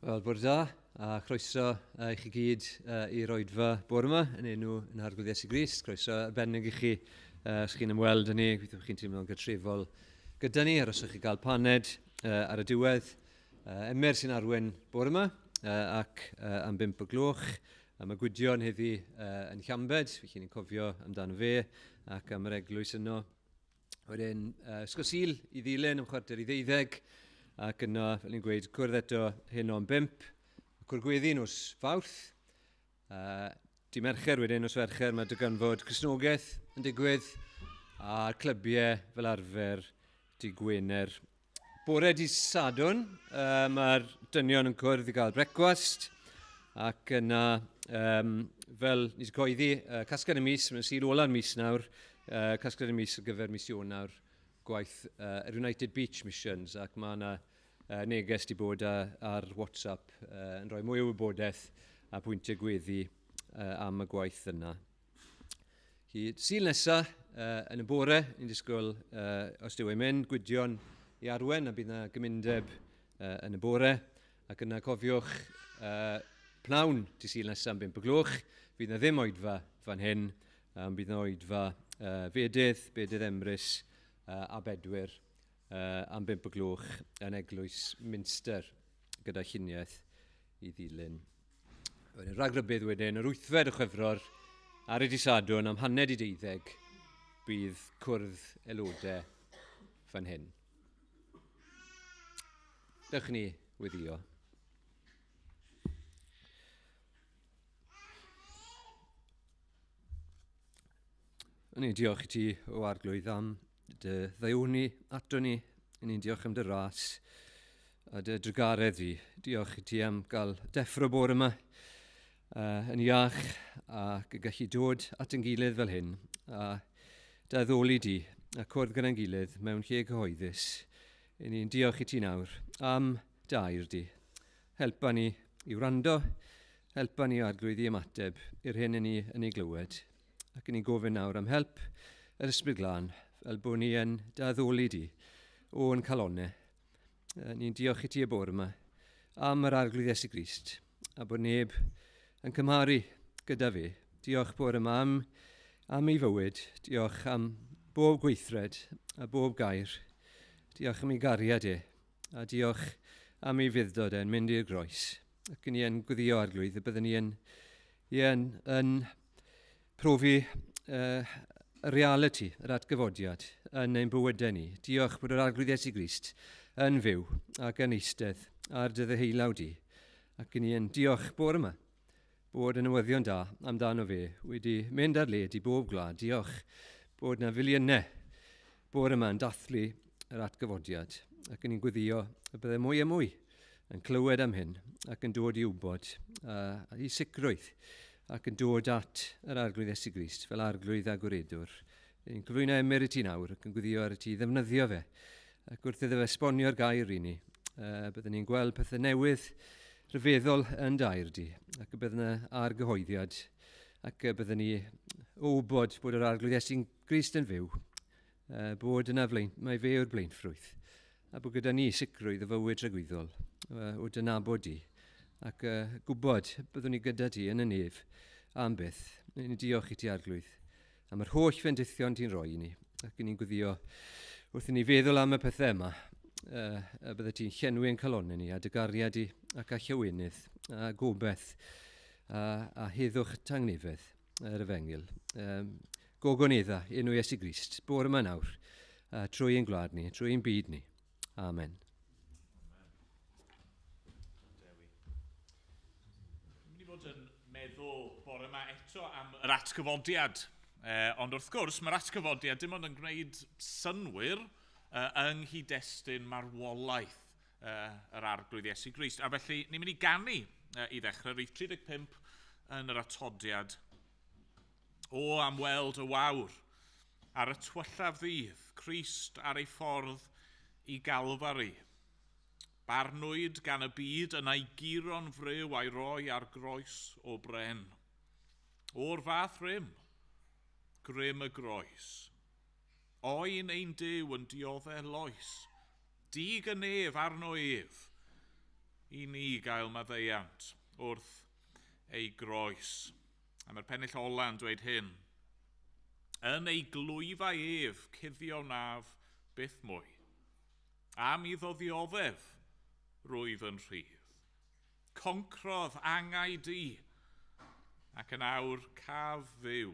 Wel, bore da, a chroeso i chi gyd i'r oedfa bore yma yn enw yn Harglwydd Iesu Grist. Croeso arbennig i chi os chi'n ymweld â ni, gobeithio chi'n teimlo'n gartrefol gyda ni, ar os ydych chi gael paned ar y diwedd. Emyr sy'n arwain bore yma ac am 5 o gloch. A mae Gwydion heddi yn Llambed, felly ni'n cofio amdano fe ac am yr eglwys yno. Wedyn, Ysgol Sul i ddilyn am 11:45, ac yna, fel ni'n gweud, cwrdd eto heno am 5, cwrdd gweddi nos Fawrth. Di Mercher wedyn, nos Fercher, mae dyganfod Cristnogaeth yn digwydd, a'r clybiau fel arfer di Gwener. Bore di Sadwrn, mae'r dynion yn cwrdd i gael brecwast, ac yna, fel ni wedi coeddi, casgliad y mis, mae'n Sul ola'r mis nawr, casgliad y mis ar gyfer mis Ionawr, gwaith yr United Beach Missions, ac mae yna neges di bod ar WhatsApp yn rhoi mwy o wybodaeth a pwyntiau gweddi am y gwaith yna. Hi, Sul nesa, yn y bore, ni'n disgwyl, os dyw e'n mynd, Gwydion i arwen, a bydd yna gymundeb yn y bore. Ac yna cofiwch, pnawn di Sul nesa am 5 o gloch, fydd yna ddim oedfa fan hyn, ond bydd yna oedfa fedydd, bedydd Emrys a Bedwyr am 5 o gloch yn Eglwys Minster gyda lluniaeth i ddilyn. Wedyn rhagrybudd wedyn, yr 8fed o Chwefror ar y dydd Sadwrn am 11:30 bydd cwrdd aelodau fan hyn. Dewch ni weddio. O'n i'n diolch i ti o Arglwydd am dy ddaioni ato ni. O'n i'n diolch am dy ras a dy drugaredd di. Diolch i ti am gael deffro bore yma yn iach ac y gallu dod at yn gilydd fel hyn a dy addoli di a cwrdd gyda'n gilydd mewn lle cyhoeddus. I ni'n diolch i ti nawr am dy air di. Helpa ni i wrando, helpa ni Arglwydd i ymateb i'r hyn i ni yn ei glywed. Ac i ni'n gofyn nawr am help yr Ysbryd Glân, fel bod ni yn dy addoli di o'n calonnau. Ni'n diolch i ti y bore yma am yr Arglwydd Iesu Grist, a bod neb yn cymharu gyda fe. Diolch bore yma am ei fywyd, diolch am bob gweithred a bob gair. Diolch am ei gariad e, a diolch am ei fuddod e'n mynd i'r groes. Ac ni yn gweddio Arglwydd y byddwn ni yn profi y realiti, yr atgyfodiad yn ein bywydau ni. Diolch bod yr Arglwydd Iesu Grist yn fyw ac yn eistedd ar dy ddeheulaw di. Ac ni yn diolch bore yma bod y newyddion da amdano fe wedi mynd ar led i bob gwlad. Diolch bod na filiynau bore yma yn dathlu yr atgyfodiad. Ac ni'n gweddio y byddai mwy a mwy yn clywed am hyn ac yn dod i wybod i sicrwydd ac yn dod at yr Arglwydd Iesu Grist fel Arglwydd a Gwaredwr. Ni'n cyflwyno Emyr i ti nawr ac yn gweddio ar y ti ddefnyddio fe. Ac wrth iddo fe esbonio'r gair i ni, byddwn ni'n gweld pethau newydd rhyfeddol yn dair di, ac y byddwn yna argyhoeddiad, ac y byddwn ni o wybod bod yr Arglwydd Iesu Grist yn fyw, bod yna flaen, mae fe yw'r blaenffrwyth, a bod gyda ni sicrwydd o fywyd tragwyddol, o dy nabod di, ac gwybod byddwn ni gyda ti yn y nef am byth. Ni'n diolch i ti, Arglwydd, am yr holl fendithion ti'n rhoi i ni, ac ni'n gweddio wrth i ni feddwl am y pethau yma, y bydde ti'n llenwi ein calonnau ni, a dy gariad i, ac a llawenydd, a gobeith, a heddwch tangnefedd yr efengyl. Gogonedda, enw Iesu Grist, bore yma nawr, trwy ein gwlad ni, trwy ein byd ni. Amen. Ni'n mynd i fod yn meddwl bore yma eto am yr atgyfodiad. Ond wrth gwrs, mae'r atgyfodiad dim ond yn gwneud synnwyr yng nghyd-destun marwolaeth yr Arglwydd Iesu Grist. A felly, ni'n mynd i ganu i ddechrau, rhif 35 yn yr atodiad. O, am weld y wawr ar y tywyllaf ddydd, Crist ar ei ffordd i Galfari. Barnwyd gan y byd yna i guro'n fryw a'i roi ar groes o bren. O'r fath rym, grym y groes. Oen ein Duw yn dioddef loes, dig y nef arno ef. i ni gael maddeuant wrth ei groes. A mae'r pennill ola'n dweud hyn. Yn ei glwyfau ef, cuddio naf byth mwy. Am iddo ddioddef, rwyf yn rhydd. Concrodd angau di, ac yn awr caf fyw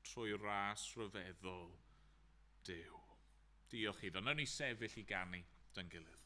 trwy ras rhyfeddol Duw. Diolch iddo. Nawn ni sefyll i ganu dy'n gilydd.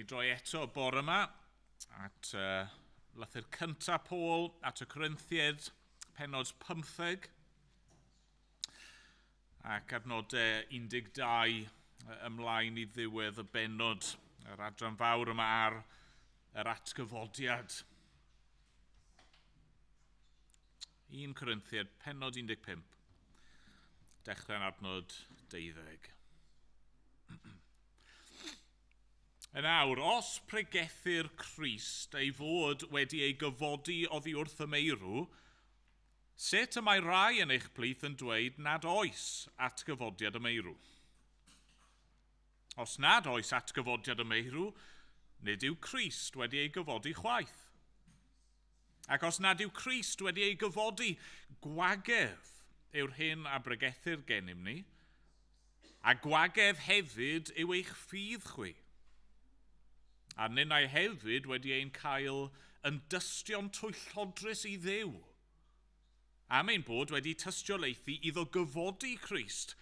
Ni droi eto bore yma at lythyr cyntaf Paul at y Corinthiaid, pennod 15 ac adnodau 12 ymlaen i ddiwedd y bennod, yr adran fawr yma ar yr atgyfodiad. 1 Corinthiaid, pennod 15, dechrau'n adnod 12. Yn awr, os pregethir Crist ei fod wedi ei gyfodi oddi wrth y meirw, sut y mae rai yn eich plith yn dweud nad oes atgyfodiad y meirw? Os nad oes atgyfodiad y meirw, nid yw Crist wedi ei gyfodi chwaith. Ac os nad yw Crist wedi ei gyfodi, gwagedd yw'r hyn a bregethir gennym ni, a gwagedd hefyd yw eich ffydd chwi. A ninnau hefyd wedi ein cael yn dystion twyllodrus i Dduw, am ein bod wedi tystiolaethu iddo gyfodi Crist,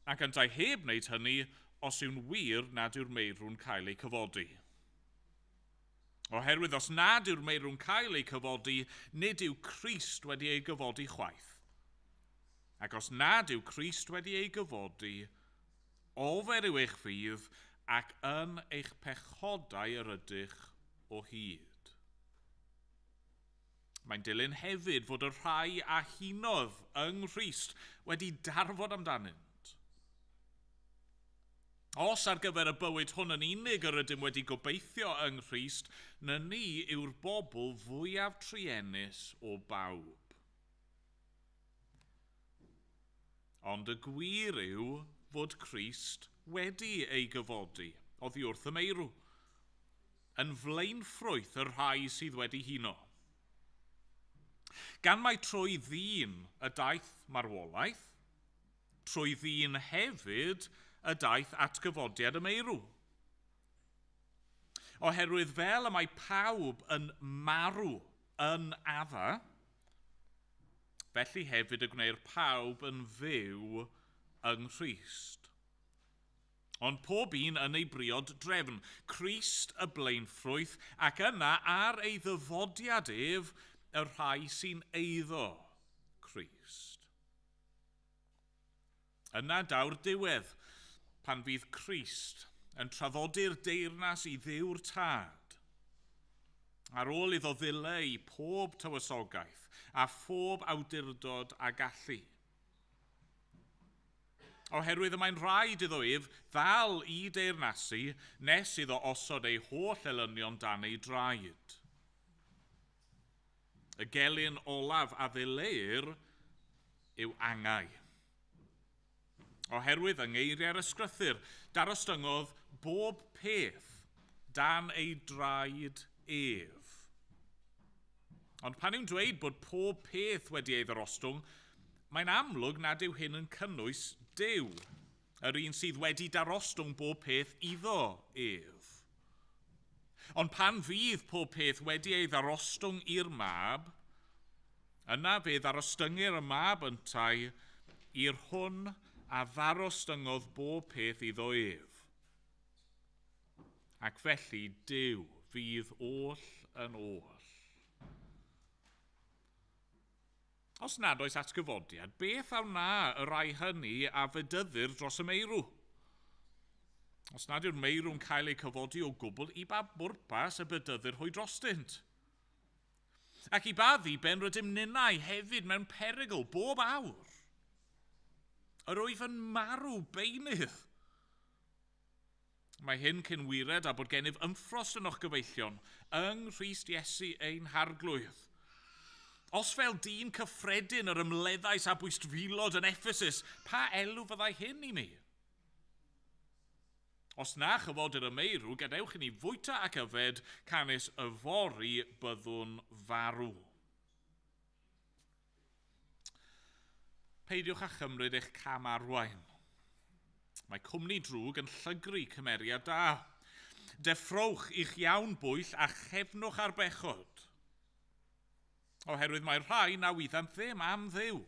ac yntau heb wneud hynny os yw'n wir nad yw'r meirw'n cael eu cyfodi. Oherwydd os nad yw'r meirw'n cael eu cyfodi, nid yw Crist wedi ei gyfodi chwaith. Ac os nad yw Crist wedi ei gyfodi, ofer yw eich ffydd ac yn eich pechodau yr ydych o hyd. Mae'n dilyn hefyd fod y rhai a hunodd yng Nghrist wedi darfod amdanynt. Os ar gyfer y bywyd hwn yn unig yr ydym wedi gobeithio yng Nghrist, na ni yw'r bobl fwyaf truenus o bawb. Ond y gwir yw fod Crist wedi ei gyfodi oddi wrth y meirw, yn flaenffrwyth y rhai sydd wedi huno. Gan mai trwy ddyn y daeth marwolaeth, trwy ddyn hefyd y daeth atgyfodiad y meirw. Oherwydd fel y mae pawb yn marw yn Adda, felly hefyd y gwneir pawb yn fyw yng Nghrist. Ond pob un yn ei briod drefn, Crist y blaenffrwyth, ac yna ar ei ddyfodiad ef y rhai sy'n eiddo Crist. Yna daw'r diwedd, pan fydd Crist yn traddodi'r deyrnas i Dduw'r Tad, ar ôl iddo ddileu pob tywysogaeth a phob awdurdod a gallu. Oherwydd y mae'n rhaid iddo ef ddal i deyrnasu nes iddo osod ei holl elynion dan ei draed. Y gelyn olaf a ddileir yw angau. Oherwydd yng ngeiriau'r ysgrythur, darostyngodd bob peth dan ei draed ef. Ond pan yw'n dweud bod pob peth wedi ei ddarostwng, mae'n amlwg nad yw hyn yn cynnwys Duw, yr un sydd wedi darostwng bob peth iddo ef. Ond pan fydd pob peth wedi ei ddarostwng i'r mab, yna fe ddarostyngir y mab yntau i'r hwn a ddarostyngodd bob peth iddo ef. Ac felly Duw fydd oll yn oll. Os nad oes atgyfodiad, beth a wna y rhai hynny a fedyddir dros y meirw? Os nad yw'r meirw'n cael eu cyfodi o gwbl, i ba bwrpas y bedyddir hwy drostynt? Ac i ba ddiben rydym ninnau hefyd mewn perygl bob awr? Yr wyf yn marw beunydd. Mae hyn cyn wired a bod gennyf ymffrost yn o'ch gyfeillion yng Nghrist Iesu ein harglwydd. Os fel dyn cyffredin yr ymleddais a bwystfilod yn Ephesus, pa elw fyddai hyn i mi? Os na chyfodir y meirw, gadewch i ni fwyta ac yfed, canys yfory byddwn farw. Peidiwch â chymryd eich cam arwain. Mae cwmni drwg yn llygru cymeriad da. Deffrowch i'ch iawn bwyll a chefnwch ar bechod. Oherwydd mae rhai na wyddant ddim am Dduw.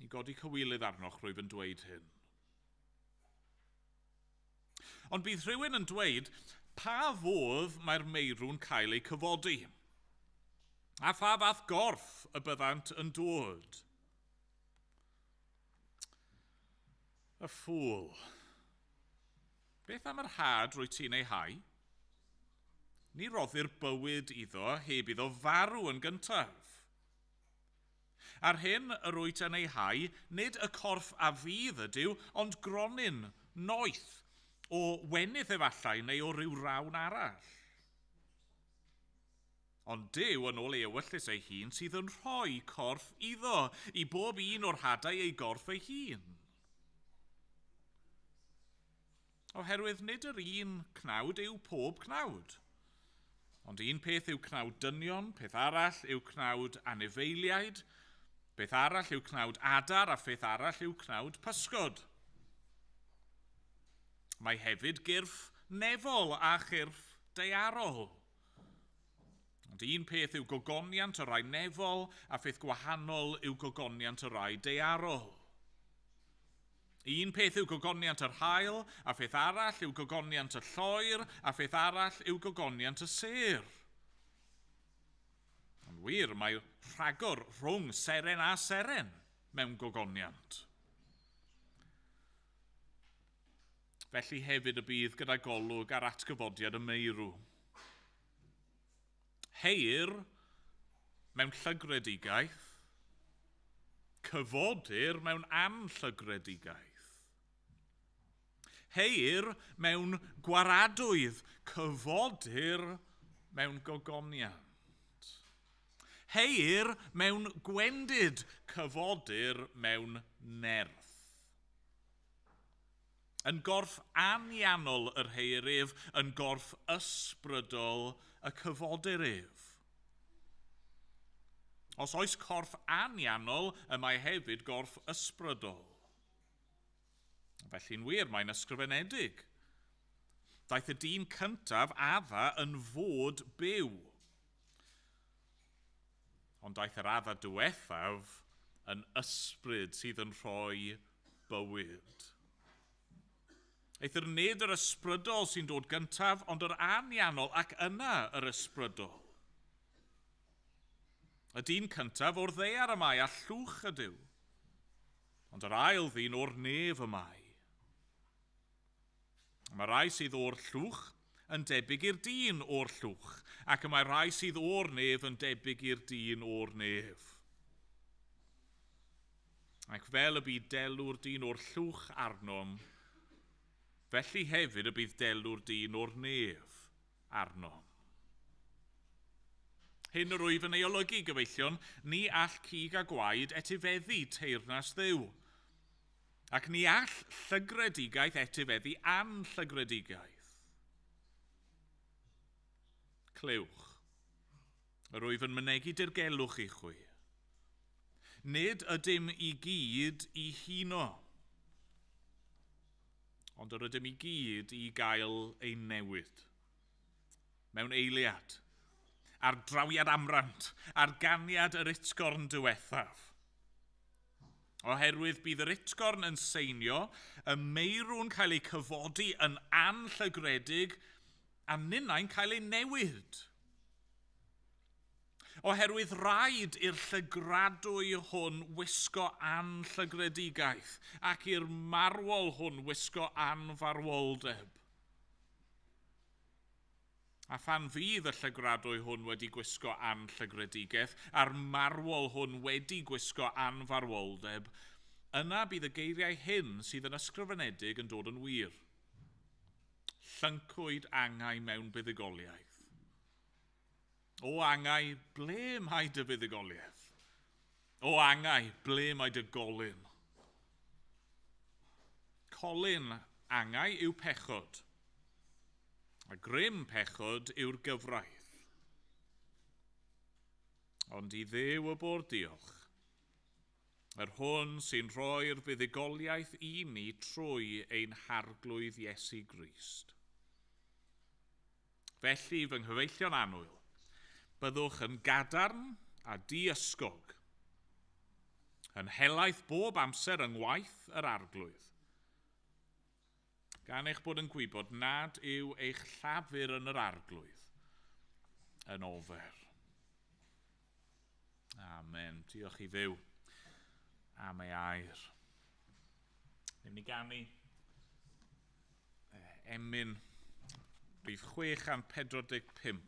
I godi cywilydd arnoch rwyf yn dweud hyn. Ond bydd rhywun yn dweud, pa fodd mae'r meirw'n cael eu cyfodi? A pha fath gorff y byddant yn dod? Y ffŵl. Beth am yr had rwy ti'n ei hau? Ni roddir bywyd iddo heb iddo farw yn gyntaf. Ar hyn yr wyt yn ei hau, nid y corff a fydd ydyw, ond gronyn, noeth, o wenith efallai neu o ryw rawn arall. Ond Duw yn ôl ei ewyllys ei hun sydd yn rhoi corff iddo, i bob un o'r hadau ei gorff ei hun. Oherwydd nid yr un cnawd yw pob cnawd. Ond un peth yw cnawd dynion, peth arall yw cnawd anifeiliaid, peth arall yw cnawd adar a pheth arall yw cnawd pysgod. Mae hefyd gyrff nefol a chyrff daearol. Ond un peth yw gogoniant y rai nefol a pheth gwahanol yw gogoniant y rai daearol. Un peth yw gogoniant yr haul, a pheth arall yw gogoniant y lloer, a pheth arall yw gogoniant y sêr. Ond wir, mae rhagor rhwng seren a seren mewn gogoniant. Felly hefyd y bydd gyda golwg ar atgyfodiad y meirw. Heir mewn llygredigaeth, cyfodir mewn anllygredigaeth. Heir mewn gwaradwydd, cyfodir mewn gogoniant. Heir mewn gwendid, cyfodir mewn nerth. Yn gorff anianol yr heir ef, yn gorff ysbrydol y cyfodir ef. Os oes corff anianol, y mae hefyd gorff ysbrydol. Felly'n wir, mae'n ysgrifenedig. Daeth y dyn cyntaf, Adda, yn fod byw. Ond daeth yr Adda diwethaf yn ysbryd sydd yn rhoi bywyd. Eithr nid yr ysbrydol sy'n dod gyntaf, ond yr anianol ac yna yr ysbrydol. Y dyn cyntaf o'r ddaear y mae a llwch ydyw, ond yr ail ddyn o'r nef y mae. Mae rai sydd o'r llwch yn debyg i'r dyn o'r llwch, ac y mae rai sydd o'r nef yn debyg i'r dyn o'r nef. Ac fel y bydd delw'r dyn o'r llwch arnom, felly hefyd y bydd delw'r dyn o'r nef arnom. Hyn yr wyf yn ei olygu, gyfeillion, ni all cig a gwaed etifeddu teyrnas Dduw. Ac ni all llygredigaeth etifeddu anllygredigaeth. Clywch, yr wyf yn mynegi dirgelwch i chwi. Nid ydym i gyd i huno, ond yr ydym i gyd i gael ein newid. Mewn eiliad, ar drawiad amrant, ar ganiad yr utgorn diwethaf. Oherwydd bydd yr utgorn yn seinio, y meirw'n cael eu cyfodi yn anllygredig, a ninnau'n cael ei newid. Oherwydd rhaid i'r llygradwy hwn wisgo anllygredigaeth ac i'r marwol hwn wisgo anfarwoldeb. A phan fydd y llygradwy hwn wedi gwisgo anllygredigaeth a'r marwol hwn wedi gwisgo anfarwoldeb, yna bydd y geiriau hyn sydd yn ysgrifenedig yn dod yn wir. Llyncwyd angau mewn buddugoliaeth. O angau, ble mae dy fuddugoliaeth? O angau, ble mae dy golyn? Colyn angau yw pechod. A grym pechod yw'r gyfraith. Ond i Dduw y bo'r diolch, yr hwn sy'n rhoi'r fuddugoliaeth i ni trwy ein harglwydd Iesu Grist. Felly, fy nghyfeillion annwyl, byddwch yn gadarn a diysgog, yn helaeth bob amser yng ngwaith yr arglwydd. Gan eich bod yn gwybod nad yw eich llafur yn yr arglwydd yn ofer. Amen. Diolch i Dduw am ei air. Ni'n mynd i ganu emyn rhif 645.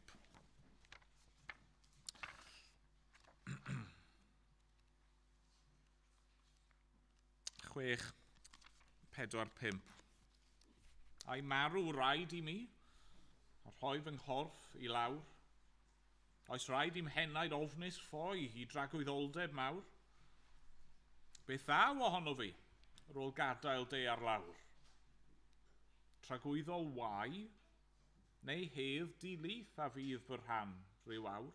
6, 4, 5. Ai marw rhaid i mi, a rhoi fy nghorff i lawr? Oes rhaid i'm henaid ofnus ffoi i dragwyddoldeb mawr? Beth ddaw ohono fi ar ôl gadael daear lawr? Tragwyddol wae, neu hedd di-lith a fydd fy rhan rhyw awr?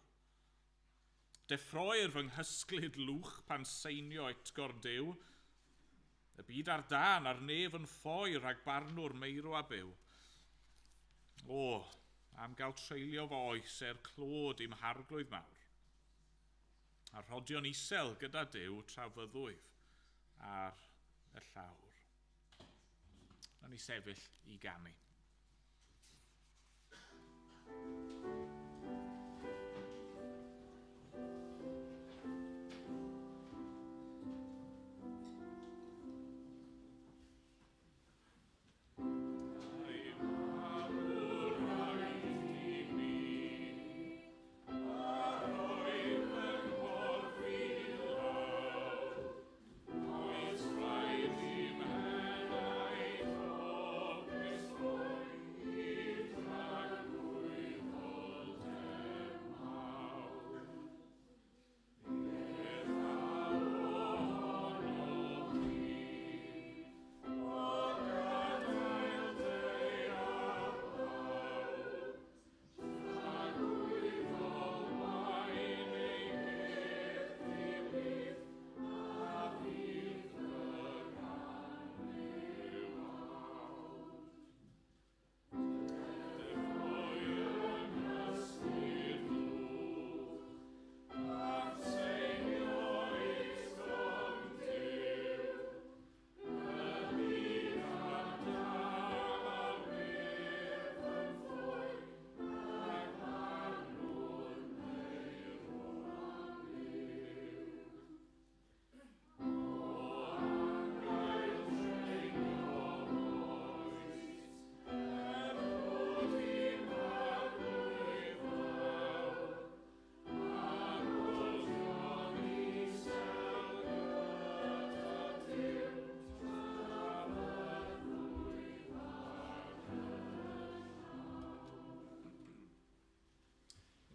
Deffroer fy nghysglyd lwch pan seinio utgorn Duw, y byd ar dân a'r nef yn ffoi rhag barnwr meirw a byw. O, am gael treulio fy oes er clod i'm harglwydd mawr, a rhodio'n isel gyda Duw tra fyddwyf ar y llawr. Nawn ni sefyll i ganu.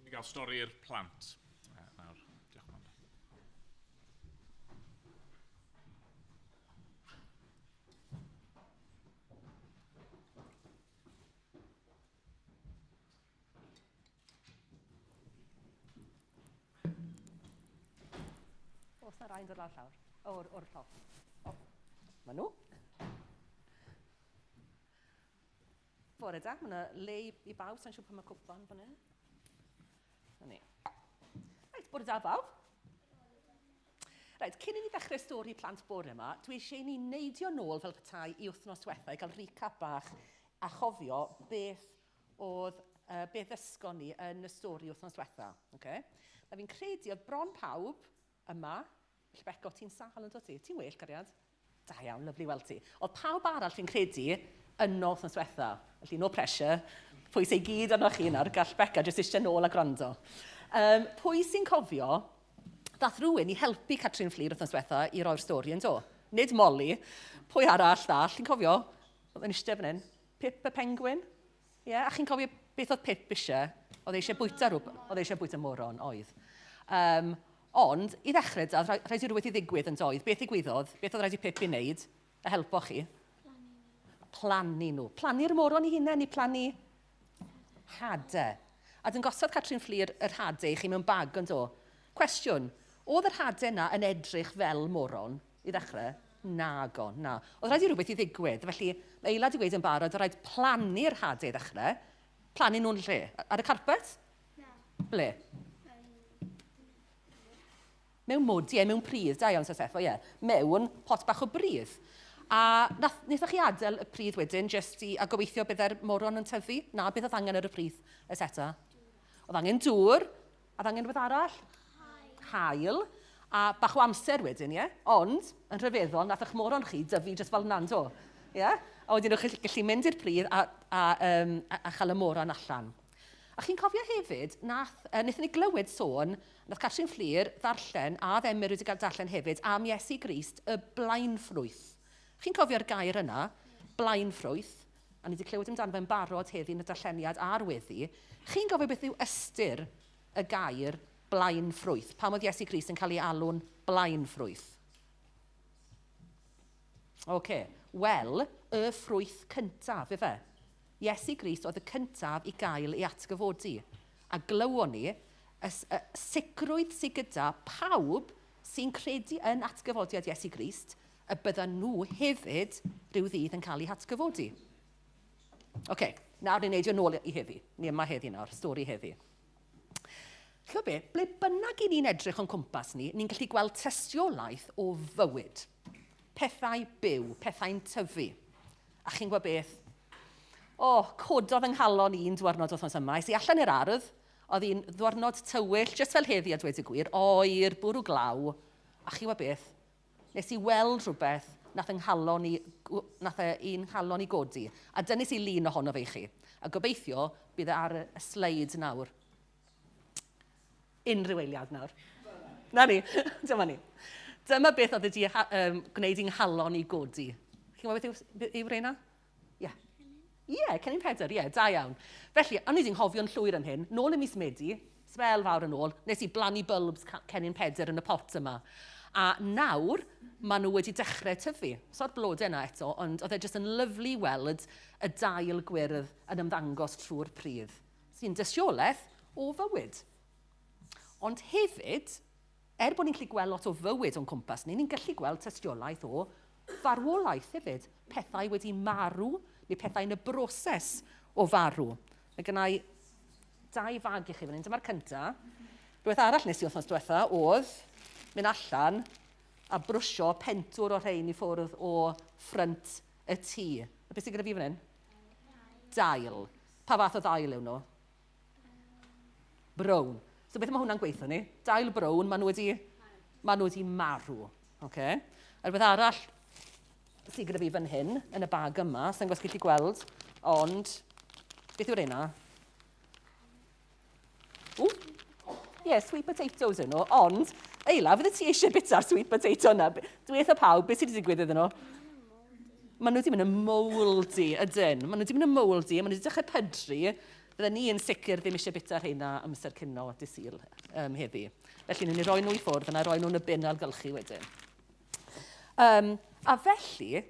Ni gael stori i'r plant nawr. Diolch yn fawr. Oes na rai'n dod lawr llawr? O'r, o'r top. O, ma nhw. Bore da, mae yna le i bawb, sa'n siŵr pan mae cwpan fan hyn. Na ni. Reit, bore da bawb. Reit, cyn i ni ddechrau stori plant bore yma, dwi eisiau i ni neidio nôl fel petai i wythnos diwetha i gael recap bach a chofio beth oedd, beth ddysgon ni yn y stori wythnos diwetha. Okay? Na fi'n credu oedd bron pawb yma, felly Beco, ti'n sâl yn dod ti? Ti'n well, cariad? Da iawn, lyfli weld ti. Oedd pawb arall fi'n credu yno wythnos diwetha. Felly no pressure. Pwy sy'n gyd arnoch chi nawr, gall Beca jyst eistedd nôl a gwrando. Pwy sy'n cofio, ddath rhywun i helpu Catrin Fflur wythnos diwetha i roi'r stori yn do? Nid Molly. Pwy arall ddall, chi'n cofio? Oedd yn eistedd fan hyn. Pip y Penguin? Ie, yeah, a chi'n cofio beth oedd Pip eisiau? Oedd eisiau bwyta rhywbeth, oedd eisiau bwyta moron, oedd. Ond, i ddechrau, da, rhaid i rhywbeth i ddigwydd yn doedd. Beth ddigwyddodd? Beth oedd rhaid i Pip i wneud? A helpo chi? Plannu nhw. Plannu'r moron i hunain, i plannu hadau. A dyn gosod Catrin Fflur yr hadau i chi mewn bag yn do. Cwestiwn, oedd yr hadau yna yn edrych fel moron i ddechrau? Nago, na. Oedd rhaid i rhywbeth i ddigwydd, felly mae Eila wedi gweud yn barod, oedd rhaid plannu'r hadau i ddechrau. Plannu nhw'n lle? Ar y carpet? Na. Ble? Mewn mwd, ie, mewn pridd, da iawn, Sir Seffo, ie. Mewn pot bach o bridd. A nath, wnaethoch chi adael y pridd wedyn, jyst i, a gobeithio byddai'r moron yn tyfu? Na, beth oedd angen ar y pridd, y seta? Oedd angen dŵr, a oedd angen rhywbeth arall? Haul. A bach o amser wedyn, ie? Ond, yn rhyfeddol, nath eich moron chi dyfu jyst fel yna, do? Ie? A wedyn o'ch chi'n gallu mynd i'r pridd a, a, um, a, a chael y moron allan. A chi'n cofio hefyd, nath, wnaethon ni glywed sôn, nath Catrin Fflur ddarllen, a oedd Emyr wedi cael darllen hefyd, am Iesu Grist, y blaenffrwyth. Chi'n cofio'r gair yna, blaenffrwyth? A ni wedi clywed amdano fe'n barod heddi yn y darlleniad a'r weddi. Chi'n gofio beth yw ystyr y gair blaenffrwyth? Pam oedd Iesu Grist yn cael ei alw'n blaenffrwyth? Oce, okay. Wel, y ffrwyth cyntaf, ife? Iesu Grist oedd y cyntaf i gael ei atgyfodi. A glywon ni y, y sicrwydd sydd gyda pawb sy'n credu yn atgyfodiad Iesu Grist, y byddan nhw hefyd rhyw ddydd yn cael eu hatgyfodi. Oce, okay, nawr ni'n neidio nôl i heddi. Ni yma heddi nawr, stori heddi. Chi'n be, ble bynnag i ni'n edrych o'n cwmpas ni, ni'n gallu gweld tystiolaeth o fywyd. Pethau byw, pethau'n tyfu. A chi'n gwybod beth? O, oh, cododd yng nghalon un diwrnod wythnos yma. Es i allan i'r ardd, oedd hi'n ddwrnod tywyll, jyst fel heddi a dweud y gwir, oer, bwrw glaw. A chi'n gwybod beth? Nes i weld rhywbeth nath yng nghalon i, nath e i'n nghalon i godi. A dynnes i lun ohono fe i chi. A gobeithio bydd e ar y sleid nawr. Unrhyw eiliad nawr. Na ni, dyma ni. Dyma beth oedd wedi um, gwneud i'n nghalon i godi. Chi'n gwybod beth yw, yw reina? Ie. Yeah. Ie, yeah, Cennin Pedr, ie, yeah, da iawn. Felly, o'n i wedi'n nghofio'n llwyr am hyn, nôl ym mis Medi, sbel fawr yn ôl, nes i blannu bulbs Cennin Pedr yn y pot yma. A nawr, maen nhw wedi dechrau tyfu. So'r blodau yna eto, ond oedd e jyst yn lyflu weld y dail gwyrdd yn ymddangos trwy'r pridd. Sy'n dystiolaeth o fywyd. Ond hefyd, er bod ni'n gallu gweld lot o fywyd o'n cwmpas ni, ni'n gallu gweld tystiolaeth o farwolaeth hefyd. Pethau wedi marw, neu pethau yn y broses o farw. Mae gennau dau fag i chi fan hyn. Dyma'r cyntaf. Rhywbeth arall nes i wythnos diwetha oedd mynd allan a brwsio pentwr o rhein i ffwrdd o ffrynt y tŷ. A beth sydd gyda fi fan hyn? Dail. Pa fath o ddail yw nhw? Brown. So beth mae hwnna'n gweithio ni? Dail brown, maen nhw wedi, maen nhw wedi marw. Okay? A rhywbeth arall sydd gyda fi fan hyn, yn y bag yma, sa'n gwybod gallu gweld, ond beth yw'r reina? Ww, ie, yeah, sweet potatoes yn nhw, ond, Eila, fydde ti eisiau bita'r sweet potato yna? Dwi eitha pawb, beth sydd wedi digwydd iddyn nhw? Maen nhw wedi mynd yn mouldy, ydyn. Maen nhw wedi mynd yn mouldy, maen nhw wedi dechrau pydru. Bydden ni yn sicr ddim eisiau bita rheina amser cino dydd Sul um, heddi. Felly, ni'n rhoi nhw i ffwrdd, yna rhoi nhw'n y bin algylchu wedyn. Um, a felly,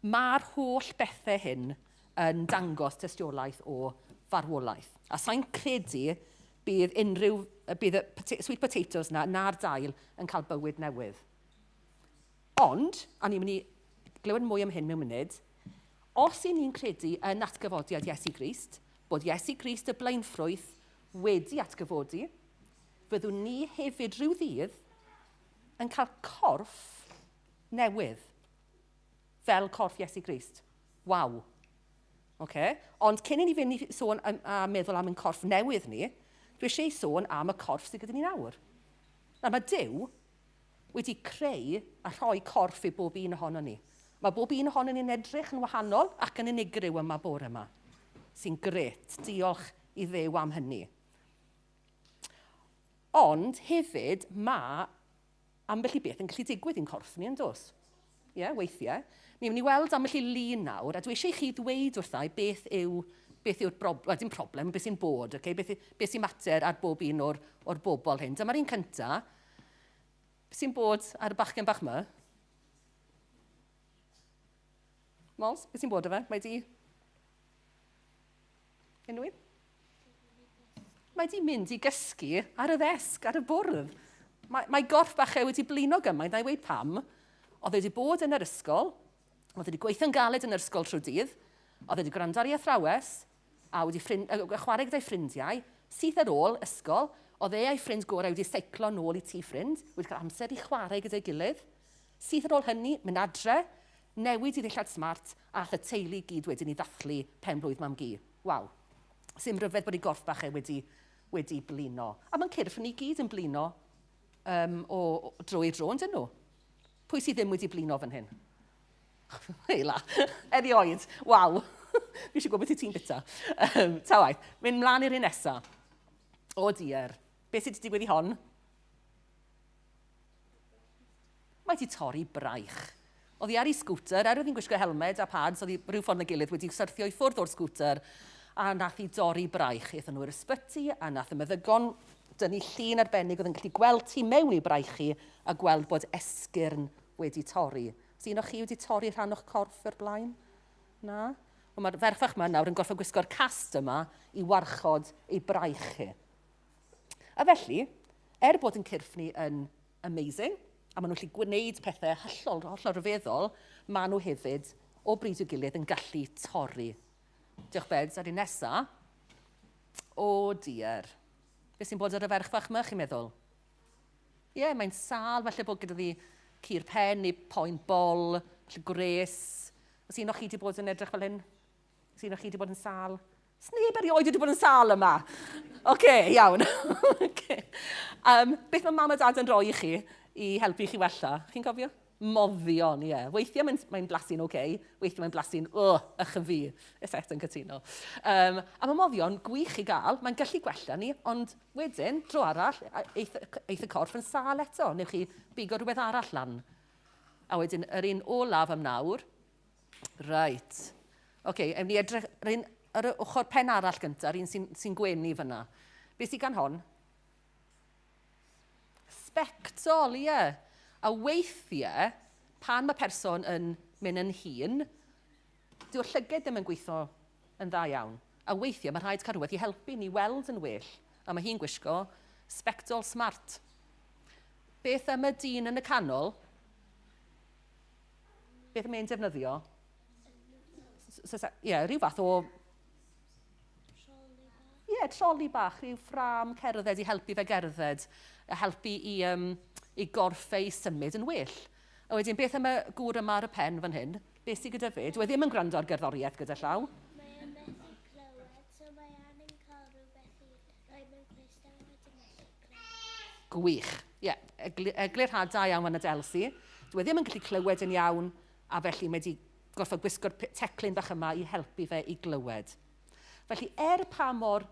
mae'r holl bethau hyn yn dangos tystiolaeth o farwolaeth. A sa'n credu bydd unrhyw, bydd y sweet potatoes na, na'r dail yn cael bywyd newydd. Ond, a ni'n mynd i glywed mwy am hyn mewn munud, os y'n ni'n credu yn atgyfodiad Iesu Grist, bod Iesu Grist y blaenffrwyth wedi atgyfodi, fyddwn ni hefyd rhyw ddydd yn cael corff newydd, fel corff Iesu Grist. Waw. Okay? Ond cyn i ni fynd i sôn am, a meddwl am ein corff newydd ni, dwi eisiau sôn am y corff sydd gyda ni nawr. Nawr mae Duw wedi creu a rhoi corff i bob un ohono ni. Mae bob un ohono ni'n edrych yn wahanol ac yn unigryw yma bore yma, sy'n gret. Diolch i Dduw am hynny. Ond hefyd mae ambell i beth yn gallu digwydd i'n corff ni, yn dos? Ie, yeah, weithiau. Ni'n mynd i weld ambell i lun nawr, a dwi eisiau i chi ddweud wrthai beth yw beth yw'r broblem, well, dim problem, beth sy'n bod, okay? beth, beth sy'n mater ar bob un o'r, or bobl hyn. Dyma'r un cynta. Beth sy'n bod ar y bachgen bach yma? Mols, beth sy'n bod o fe? Mae di... Unrhyw un? Mae di mynd i gysgu ar y ddesg, ar y bwrdd. Mae, mae gorff bach e wedi blino gymaint, na i weid pam. Oedd e wedi bod yn yr ysgol, oedd e wedi gweithio'n galed yn yr ysgol trwy dydd, oedd e wedi gwrando ar ei athrawes, a wedi ffrind, chwarae gyda'i ffrindiau, syth ar ôl ysgol, oedd e a'i ffrind gorau wedi seiclo nôl i tŷ ffrind, wedi cael amser i chwarae gyda'i gilydd. Syth ar ôl hynny, mynd adre, newid i ddillad smart, a ath y teulu gyd wedyn i ddathlu pen-blwydd mam-gu. Waw. Sim rhyfedd bod ei gorff bach e wedi, wedi blino. A mae'n cyrff ni gyd yn blino um, o, o dro i dro, yn dyn nhw? Pwy sydd ddim wedi blino fan hyn? Heila, erioed. Waw. Fi eisiau gwybod beth i ti'n bita. Um, ta waith, mynd mlaen i'r un nesa. O diar. Beth sydd wedi digwydd i hon? Mae wedi torri braich. Oedd hi ar ei sgwter, er oedd hi'n gwisgo helmed a pads, oedd hi rhyw ffordd neu gilydd wedi syrthio i ffwrdd o'r sgwter, a nath hi dorri braich. Aethon nhw i'r ysbyty, a nath y meddygon dynnu llun arbennig oedd yn gallu gweld tu mewn i braich hi a gweld bod esgyrn wedi torri. Os un o chi wedi torri rhan o'ch corff o'r blaen? Na? Wel, mae'r ferch fach yma nawr yn gorfod gwisgo'r cast yma i warchod ei braich hi. A felly, er bod yn cyrff ni yn amazing, a maen nhw'n gallu gwneud pethau hollol, hollol rhyfeddol, maen nhw hefyd, o bryd i'w gilydd, yn gallu torri. Diolch Beds, a'r un nesa. O oh dear. Beth sy'n bod ar y ferch fach yma, chi'n meddwl? Ie, yeah, mae'n sal, falle bod gyda ddi cur pen neu poen bol, falle gwres. Os un o chi wedi bod yn edrych fel hyn? Os un o chi wedi bod yn sal? Sneb erioed wedi bod yn sal yma. Oce, okay, iawn. okay. Um, beth mae mam a dad yn rhoi i chi i helpu chi wella? Chi'n cofio? Moddion, ie. Yeah. Weithiau mae'n mae blasu'n oce, okay, weithiau mae'n blasu'n, oh, ych fi. Ys yn cytuno. Um, a mae moddion gwych i gael, mae'n gallu gwella ni, ond wedyn, tro arall, eith, eith y corff yn sal eto. Newch chi bigo rhywbeth arall lan. A wedyn, yr un olaf am nawr, Reit. Oce, okay, ewn ni edrych yr un, yr ochr pen arall gyntaf, yr un sy'n sy gwenu fyna. Beth sydd gan hon? Sbectol, ie. Yeah. A weithiau, pan mae person yn mynd yn hŷn, dyw'r llyged ddim yn gweithio yn dda iawn. A weithiau mae rhaid cael rhywbeth i helpu ni weld yn well. A mae hi'n gwisgo sbectol smart. Beth am y dyn yn y canol? Beth mae'n defnyddio? Ie, yeah, rhyw fath o... Ie, yeah, troli bach, rhyw ffram cerdded i helpu fe gerdded, a helpu i, um, i gorff ei symud yn well. A wedyn, beth am y gŵr yma ar y pen fan hyn? Beth sydd gyda fe? Dwi e ddim yn gwrando ar gerddoriaeth gyda llaw. Mae e'n methu clywed, so mae angen cael rhywbeth i roi mewn clust a wedyn methu clywed. Gwych. Ie, yeah, eglurhad da iawn fan Adelsi. Dwi e ddim yn gallu clywed yn iawn, a felly mae wedi gorfod gwisgo'r teclyn bach yma i helpu fe i glywed. Felly, er pa mor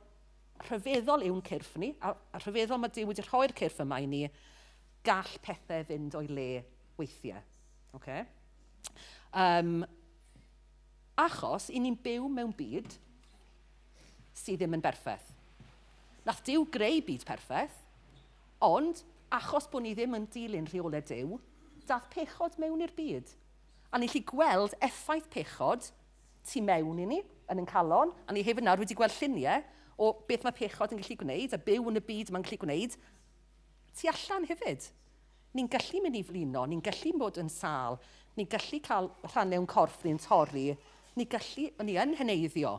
rhyfeddol yw'n cyrff ni, a, a rhyfeddol mae Duw wedi rhoi'r cyrff yma i ni, gall pethau fynd o'i le weithiau. Okay? Um, achos, i ni'n byw mewn byd sydd ddim yn berffaith. Nath Duw greu byd perffaith, ond achos bod ni ddim yn dilyn rheolau Duw, dath pechod mewn i'r byd. A ni'n gallu gweld effaith pechod tu mewn i ni, yn ein calon, a ni hefyd nawr wedi gweld lluniau o beth mae pechod yn gallu gwneud, a byw yn y byd mae'n gallu gwneud, tu allan hefyd. Ni'n gallu mynd i flino, ni'n gallu bod yn sâl, ni'n gallu cael rhannau o'n corff ni'n torri, ni gallu, ni yn heneiddio.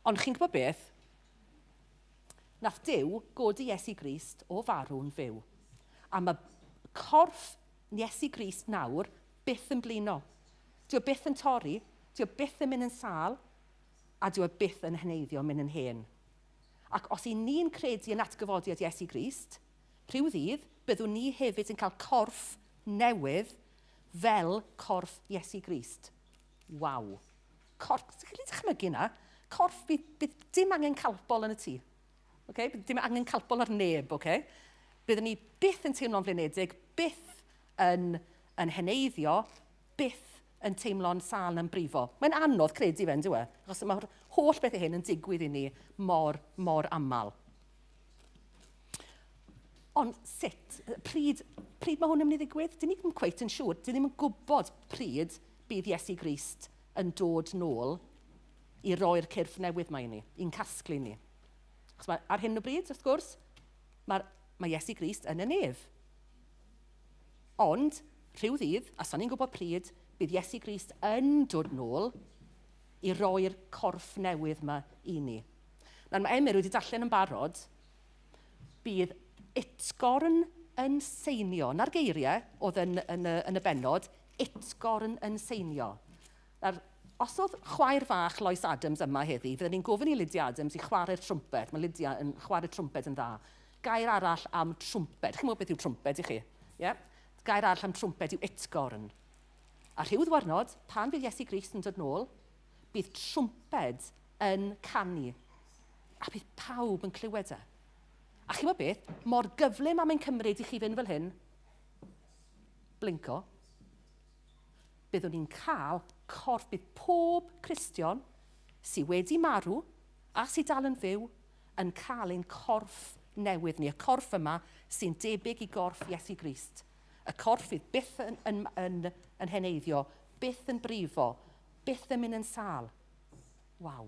Ond chi'n gwybod beth? Nath Duw godi Iesu Grist o farw'n fyw. A mae corff Iesu Grist nawr byth yn blino. Dyw e byth yn torri, dyw e byth yn mynd yn sâl, a dyw e byth yn heneiddio, mynd yn hen. Ac os i ni'n credu yn atgyfodiad Iesu Grist, rhyw ddydd, byddwn ni hefyd yn cael corff newydd fel corff Iesu Grist. Waw. Corff, ti'n gallu dychmygu na? Corff, bydd, bydd dim angen calpol yn y tŷ. Okay? Bydd dim angen calpol ar neb, okay? Byddwn ni byth yn teimlo'n flinedig, byth yn, yn heneiddio, byth yn teimlo'n sâl na'n brifo. Mae'n anodd credu fe, yn e? Achos mae'r holl bethau hyn yn digwydd i ni mor, mor aml. Ond sut? Pryd, pryd mae hwn yn mynd i ddigwydd? Dyn ni ddim cweit yn siŵr. Dyn ni ddim yn gwybod pryd bydd Iesu Grist yn dod nôl i roi'r cyrff newydd mae i ni, i'n casglu ni. Achos mae, ar hyn o bryd, wrth gwrs, mae, mae Iesu Grist yn y nef. Ond, rhyw ddydd, a sa'n ni'n gwybod pryd, bydd Iesu Grist yn dod nôl i roi'r corff newydd yma i ni. Nawr mae Emyr wedi darllen yn barod, bydd utgorn yn seinio. Na'r geiriau oedd yn, yn, y, yn y bennod, utgorn yn seinio. Nawr, os oedd chwaer fach Lois Adams yma heddi, fydden ni'n gofyn i Lydia Adams i chwarae'r trwmped. Mae Lydia yn chwarae trwmped yn dda. Gair arall am trwmped. Chi'n gwybod beth yw trwmped i chi? Yeah? Gair arall am trwmped yw utgorn. A rhyw ddwrnod, pan fydd Iesu Grist yn dod nôl, bydd trwmped yn canu. A bydd pawb yn clywed e. A chi'n gwybod beth? Mor gyflym am ein cymryd i chi fynd fel hyn, blinko, byddwn ni'n cael corff, bydd pob Cristion sydd wedi marw a sydd dal yn fyw yn cael ein corff newydd ni, y corff yma sy'n debyg i gorff Iesu Grist. Y corff fydd byth yn heneiddio, byth yn brifo, byth yn mynd yn sâl. Waw.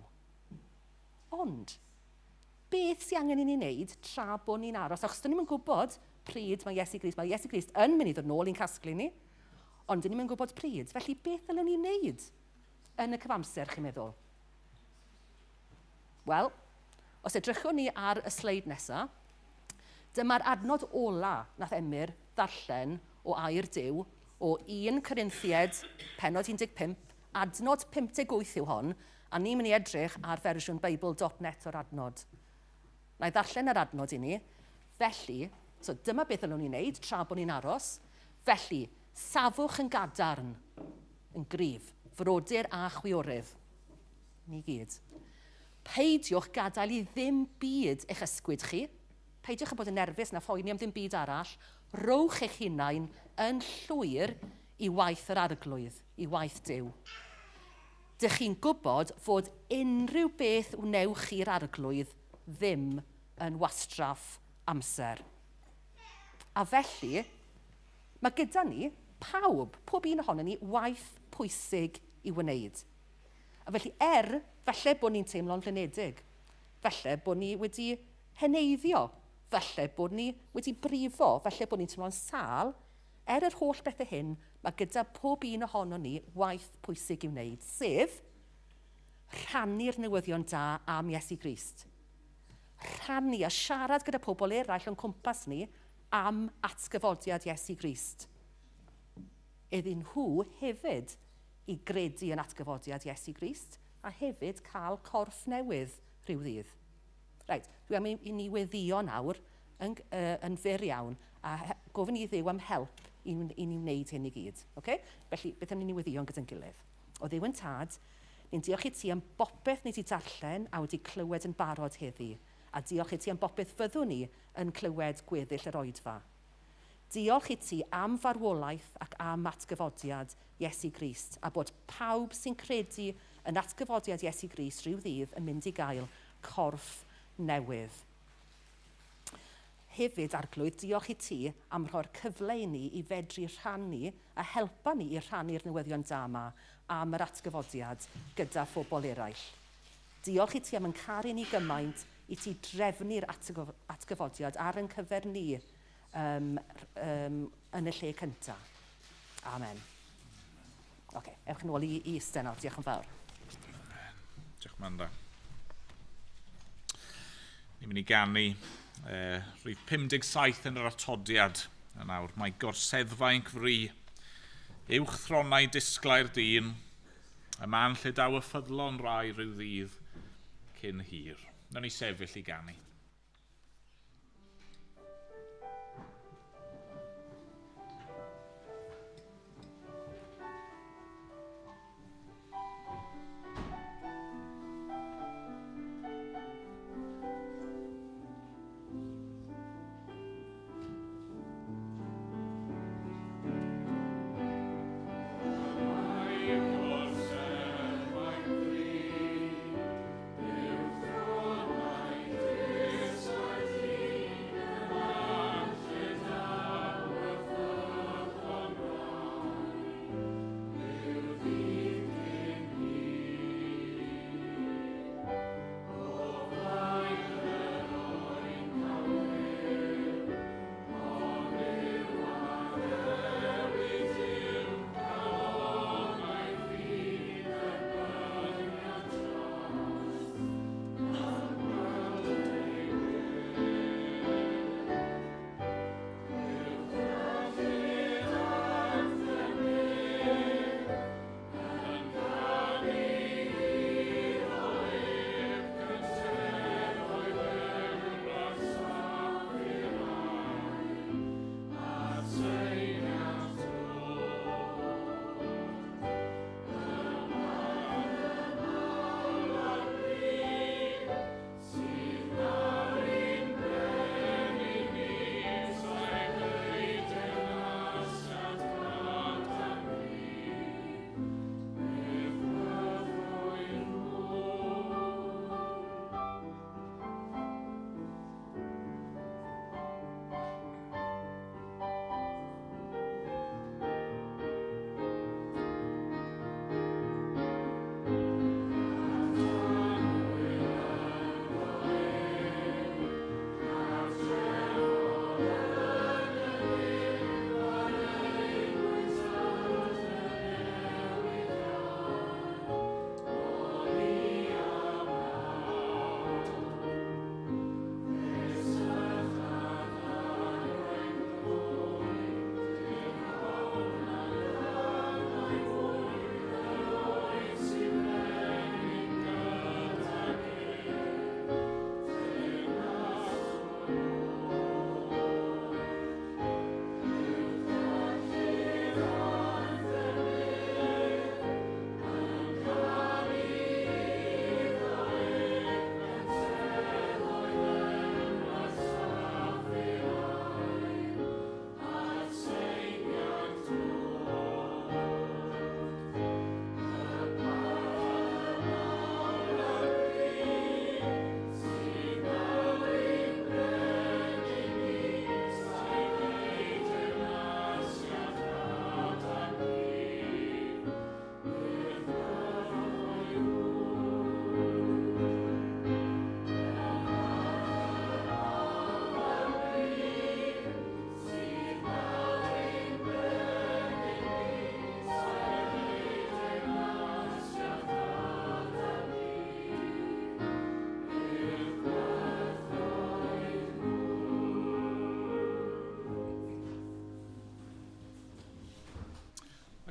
Ond, beth sy'n angen i ni wneud tra bod ni'n aros? Achos dyn ni'n gwybod pryd mae Iesu Grist. Mae Iesu Grist yn mynd i ddod nôl i'n casglu ni, ond dyn ni'n gwybod pryd. Felly, beth dylwn ni wneud yn y cyfamser, chi'n meddwl? Wel, os edrychwn ni ar y sleid nesaf, dyma'r adnod ola nath Emyr ddarllen o air Duw o 1 Corinthiaid, pennod 15, adnod 58 yw hon, a ni'n mynd i edrych ar fersiwn Bible.net o'r adnod. Na i ddarllen yr adnod i ni. Felly, so dyma beth ddylwn ni wneud tra bod ni'n aros. Felly, safwch yn gadarn, yn gryf, frodyr a chwiorydd. Ni gyd. Peidiwch gadael i ddim byd eich ysgwyd chi. Peidiwch â bod yn nerfus na phoeni am ddim byd arall. Rowch eich hunain yn llwyr i waith yr arglwydd, i waith Duw. Dych chi'n gwybod fod unrhyw beth wnewch chi'r arglwydd ddim yn wastraff amser. A felly, mae gyda ni, pawb, pob un ohonon ni, waith pwysig i wneud. A felly, falle bod ni'n teimlo'n flinedig, falle bod ni wedi heneiddio, falle bod ni wedi brifo, falle bod ni'n teimlo'n sâl, yr holl bethau hyn, mae gyda pob un ohonon ni waith pwysig i'w wneud, sef rhannu'r newyddion da am Iesu Grist. Rhannu a siarad gyda pobl eraill o'n cwmpas ni am atgyfodiad Iesu Grist. Iddyn nhw hefyd i gredu yn atgyfodiad Iesu Grist a hefyd cael corff newydd rhyw ddydd. Reit, dwi am i ni weddio nawr yn fyr iawn a gofyn i Dduw am help i ni wneud hyn i gyd. Okay? Felly, beth am i ni weddïo gyda'n gilydd? O Dduw yn Tad, ni'n diolch i ti am bopeth ni wedi darllen a wedi clywed yn barod heddi, a diolch i ti am bopeth fyddwn ni yn clywed gweddill yr oedfa. Diolch i ti am farwolaeth ac am atgyfodiad Iesu Grist, a bod pawb sy'n credu yn atgyfodiad Iesu Grist rhyw ddydd yn mynd i gael corff newydd. Hefyd, Arglwydd, diolch i ti am rhoi'r cyfle i ni i fedru rhannu a helpa ni i rhannu'r newyddion da yma am yr atgyfodiad gyda phobl eraill. Diolch i ti am yn caru ni gymaint i ti drefnu'r atgyfodiad ar ein cyfer ni yn y lle cyntaf. Amen. Oce, ewch nôl i eistedd nawr. Diolch yn fawr. Diolch, Manda. Ni'n mynd i ganu rhif 57 yn yr atodiad. A nawr, mae gorseddfainc fri, uwch thronau disglair dyn, y man lle daw y ffyddlon rai rhyw ddydd cyn hir. Nawn ni sefyll i ganu.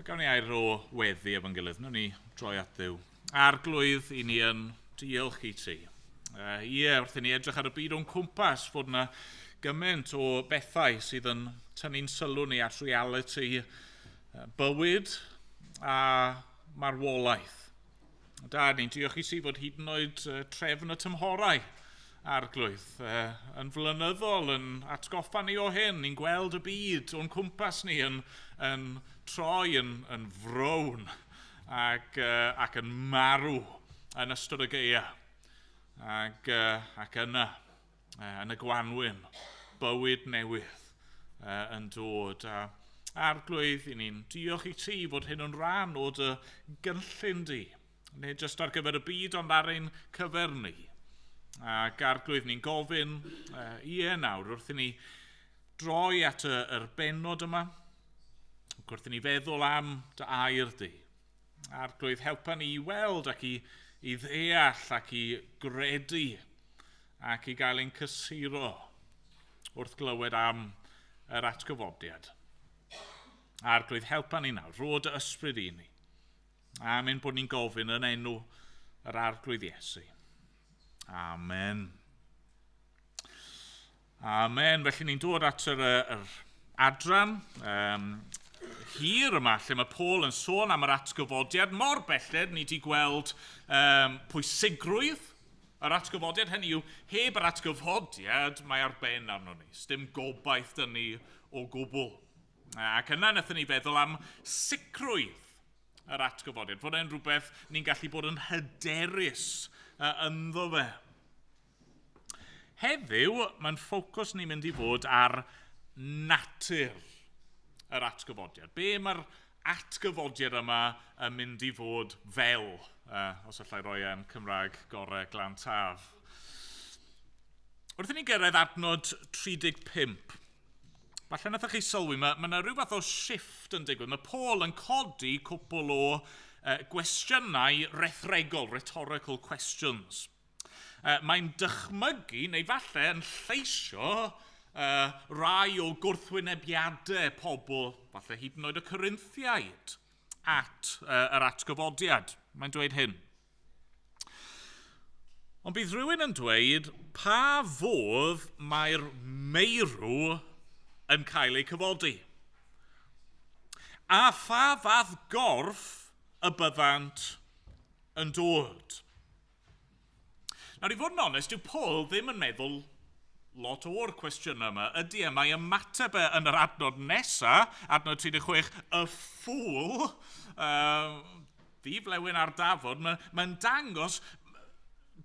Gawn ni air o weddi efo'n gilydd. Nawn ni droi at Dduw. Arglwydd, i ni yn diolch i ti. Ie, wrth i ni edrych ar y byd o'n cwmpas, fod yna gymaint o bethau sydd yn tynnu'n sylw ni at reality bywyd a marwolaeth. Da, ni'n diolch i ti fod hyd yn oed trefn y tymhorau, Arglwydd, yn flynyddol, yn atgoffa ni o hyn, ni'n gweld y byd o'n cwmpas ni yn troi yn frown ac yn marw yn ystod y gaea. Ac yna, yn y gwanwyn, bywyd newydd yn dod. A Arglwydd, i ni'n diolch i ti fod hyn yn rhan o dy gynllun di. Nid jyst ar gyfer y byd, ond ar ein cyfer ni. Ac Arglwydd, ni'n gofyn, ie nawr, wrth i ni droi at yr bennod yma, ac wrth i ni feddwl am dy air di. Arglwydd, helpa ni i weld ac i ddeall ac i gredu ac i gael ein cysuro wrth glywed am yr atgyfodiad. Arglwydd, helpa ni nawr, rho dy ysbryd i ni. Amen bod ni'n gofyn yn enw yr Arglwydd Iesu. Amen. Amen. Felly ni'n dod at yr adran hir yma lle mae Paul yn sôn am yr atgyfodiad. Mor belled ni wedi gweld pwysigrwydd yr atgyfodiad. Hynny yw, heb yr atgyfodiad, mae ar ben arno ni. Sdim gobaith dyn ni o gwbl. Ac yna wnaethon ni feddwl am sicrwydd yr atgyfodiad. Fod e'n rhywbeth ni'n gallu bod yn hyderus ynddo fe. Heddiw, mae'n ffocws ni'n mynd i fod ar natur yr atgyfodiad. Be mae'r atgyfodiad yma yn mynd i fod fel, os allai roi e'n Cymraeg gorau Glan Taf. Wrth i ni gyrraedd adnod 35, falle nathoch chi sylwi, mae yna rhyw fath o shift yn digwydd. Mae Paul yn codi cwpl o gwestiynau rhethregol, rhetorical questions. Mae'n dychmygu, neu falle yn lleisio, rai o gwrthwynebiadau pobl, falle hyd yn oed y Corinthiaid, at yr atgyfodiad. Mae'n dweud hyn. Ond bydd rhywun yn dweud pa fodd mae'r meirw yn cael eu cyfodi, a pha fath gorff y byddant yn dod. Nawr, i fod yn onest, dyw Paul ddim yn meddwl lot o'r cwestiynau yma. Ydy e, mae ymateb e yn yr adnod nesa, adnod 36, y ffŵl, ddiflewyn ar dafod, mae'n dangos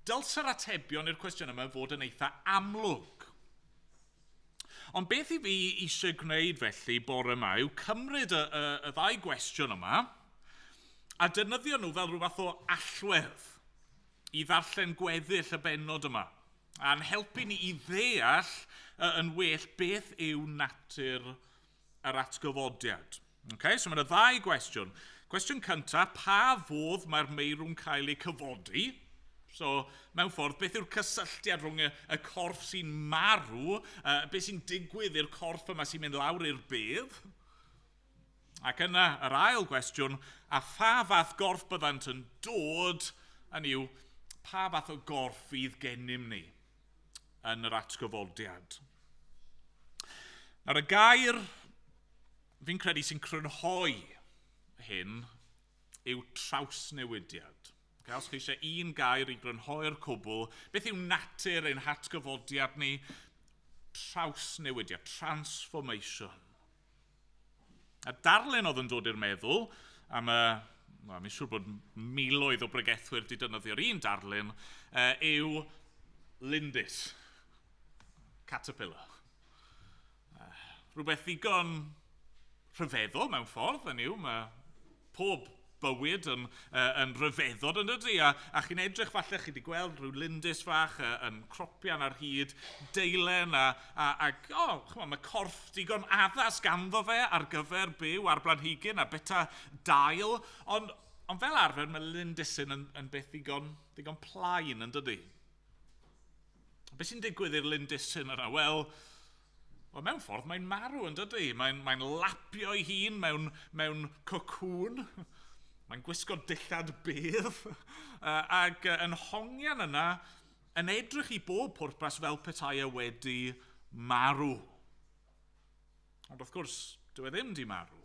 dylse'r atebion i'r cwestiynau yma fod yn eitha amlwg. Ond beth i fi eisiau gwneud felly bore yma yw cymryd y ddau gwestiwn yma a defnyddio nhw fel rhyw fath o allwedd i ddarllen gweddill y bennod yma a'n helpu ni i ddeall yn well beth yw natur yr atgyfodiad. Okay, so mae yna ddau gwestiwn. Cwestiwn cyntaf, pa fodd mae'r meirw'n cael eu cyfodi? So, mewn ffordd, beth yw'r cysylltiad rhwng y corff sy'n marw, beth sy'n digwydd i'r corff yma sy'n mynd lawr i'r bedd? Ac yna, yr ail gwestiwn, a pha fath gorff byddant yn dod, hynny yw, pa fath o gorff fydd gennym ni yn yr atgyfodiad? Nawr, y gair fi'n credu sy'n crynhoi hyn yw trawsnewidiad. Okay, os chi eisiau un gair i grynhoi'r cwbl, beth yw natur ein hatgyfodiad ni? Trawsnewidiad, transformation. A darlun oedd yn dod i'r meddwl am y, well, mi'n siŵr bod miloedd o bregethwyr wedi defnyddio'r un darlun, yw lindys, caterpillar. Rhywbeth ddigon rhyfeddol mewn ffordd, hynny yw, mae pob bywyd yn rhyfeddod yn dydy, a chi'n edrych falle chi wedi gweld rhyw lindys fach yn cropian ar hyd deilen ac oh, ch'mo, mae corff digon addas ganddo fe ar gyfer byw ar blanhigyn a beta dail, ond fel arfer mae lindysyn yn beth digon plaen yn dydy. Beth sy'n digwydd i'r lindysyn yna? Wel, Wel, mewn ffordd mae'n marw yn dydy. Mae'n mae lapio ei hun mewn cocŵn. Mae'n gwisgo dillad bydd. Ac yn hongian yna, yn edrych i bob pwrpas fel petai e wedi marw. Ond wrth gwrs, dyw e ddim di marw.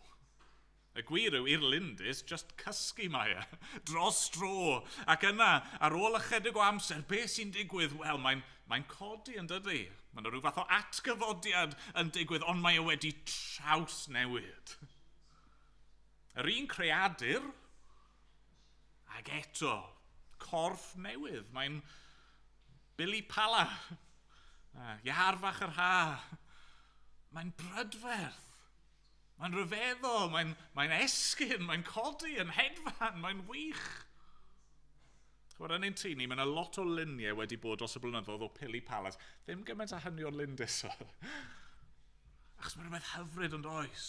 Y gwir yw i'r lindys, just cysgu mae e, dros dro. Ac yna, ar ôl ychydig o amser, beth sy'n digwydd? Wel, mae'n codi yn dydy. Mae'n rhyw fath o atgyfodiad yn digwydd, ond mae e wedi trawsnewid. Yr un creadur, ac eto, corff newydd. Mae'n Billy Pala, iar fach yr ha. Mae'n brydferth. Mae'n rhyfeddol, mae'n esgyn, mae'n codi yn hedfan, mae'n wych. Chwarae yn ein tŷ ni, mae yna lot o luniau wedi bod dros y blynyddoedd o Pili Palas. Ddim gymaint â hynny o'r lindys. Achos mae rhywbeth hyfryd yn does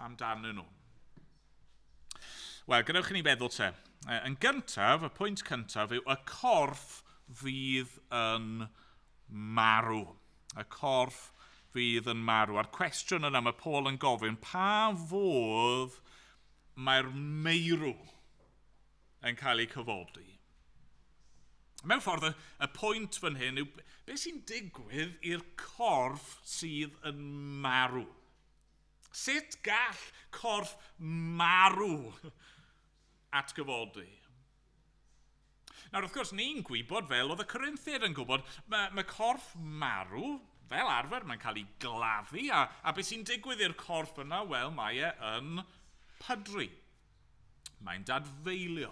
amdanyn nhw. Wel, gadewch i ni feddwl te. Yn gyntaf, y pwynt cyntaf yw y corff fydd yn marw. Y corff fydd yn marw. A'r cwestiwn yna mae Paul yn gofyn, pa fodd mae'r meirw yn cael ei cyfodi? Mewn ffordd, y pwynt fan hyn yw beth sy'n digwydd i'r corff sydd yn marw? Sut gall corff marw atgyfodi? Nawr, wrth gwrs, ni'n gwybod fel oedd y Corinthiaid yn gwybod, mae corff marw, fel arfer, mae'n cael ei gladdu, a beth sy'n digwydd i'r corff yna, wel, mae e yn pydru. Mae'n dadfeilio.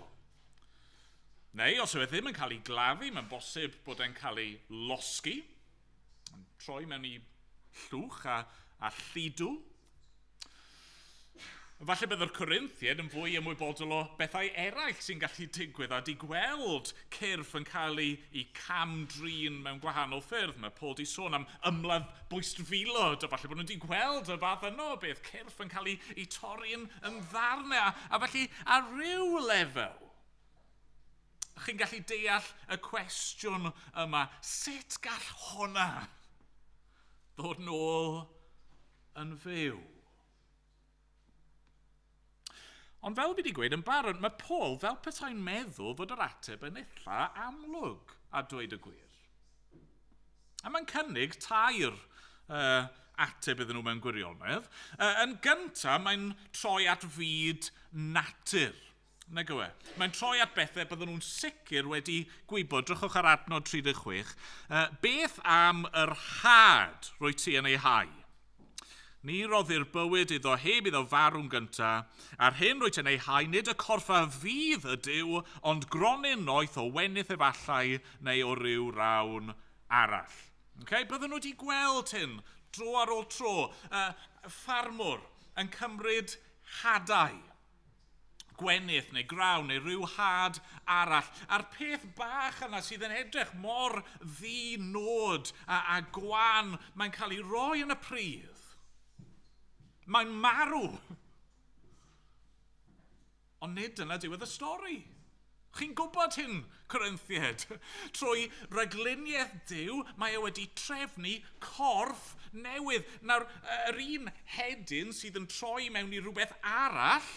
Neu, os yw e ddim yn cael ei gladdu, mae'n bosib bod e'n cael ei losgi, yn troi mewn i llwch a lludw. Falle bydd yr Corinthiaid yn fwy ymwybodol o bethau eraill sy'n gallu digwydd a di gweld cyrff yn cael ei cam-drin mewn gwahanol ffyrdd. Mae Paul di sôn am ymladd bwystfilod, a falle bod nhw wedi gweld y fath yno o beth, cyrff yn cael ei torri yn ddarnau. A felly ar ryw lefel, chi'n gallu deall y cwestiwn yma, sut gall hwnna ddod nôl yn fyw? Ond fel fi wedi gweud yn barod, mae Paul fel petai'n meddwl fod yr ateb yn eitha amlwg a dweud y gwir. A mae'n cynnig tair ateb iddyn nhw mewn gwirionedd. Yn gyntaf, mae'n troi at fyd natur. Nag yw e? Mae'n troi at bethau bydden nhw'n sicr wedi gwybod. Drychwch ar adnod 36. Beth am yr had rwy ti yn ei hau? Ni roddir bywyd iddo heb iddo farw'n gyntaf, a'r hyn rwyt yn ei hau nid y corff a fydd ydyw, ond gronyn noeth o wenith efallai neu o ryw rawn arall. Okay? Bydden nhw wedi gweld hyn dro ar ôl tro. Ffarmwr yn cymryd hadau, gwenith neu grawn neu rhyw had arall. A'r peth bach yna sydd yn edrych mor ddi-nod a gwan, mae'n cael ei roi yn y pridd. Mae'n marw. Ond nid dyna diwedd y stori. Chi'n gwybod hyn, Corinthiaid? Trwy ragluniaeth Duw, mae e wedi trefnu corff newydd. Nawr, yr un hedyn sydd yn troi mewn i rhywbeth arall,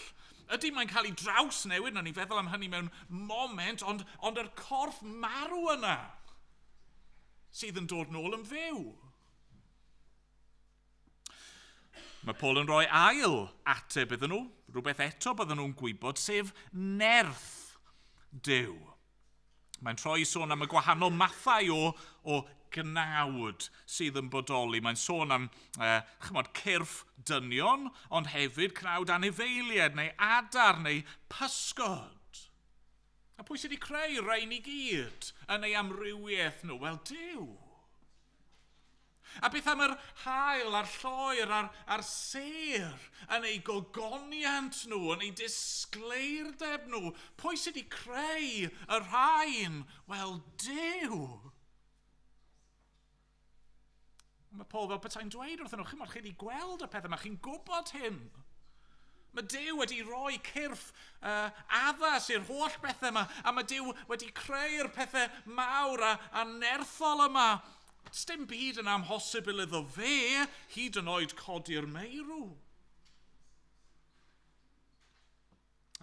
ydy mae'n cael ei drawsnewid, nawn ni feddwl am hynny mewn moment, ond yr corff marw yna sydd yn dod nôl yn fyw. Mae Paul yn rhoi ail ateb iddyn nhw, rhywbeth eto bydden nhw'n gwybod, sef nerth Duw. Mae'n troi sôn am y gwahanol mathau o gnawd sydd yn bodoli. Mae'n sôn am cyrff dynion, ond hefyd cnawd anifeiliaid neu adar neu pysgod. A pwy sydd wedi creu rhain i gyd yn ei amrywiaeth nhw? Wel, Duw. A beth am yr haul a'r lloer a'r sêr yn eu gogoniant nhw, yn eu disgleirdeb nhw? Pwy sydd wedi creu y rhain? Wel, Duw. Mae Paul fel petai'n dweud wrthyn nhw, chi wedi gweld y pethau yma, chi'n gwybod hyn. Mae Duw wedi rhoi cyrff addas i'r holl bethau yma, a mae Duw wedi creu'r pethau mawr a nerthol yma. Sdim byd yn amhosibl iddo fe, hyd yn oed codi'r meirw.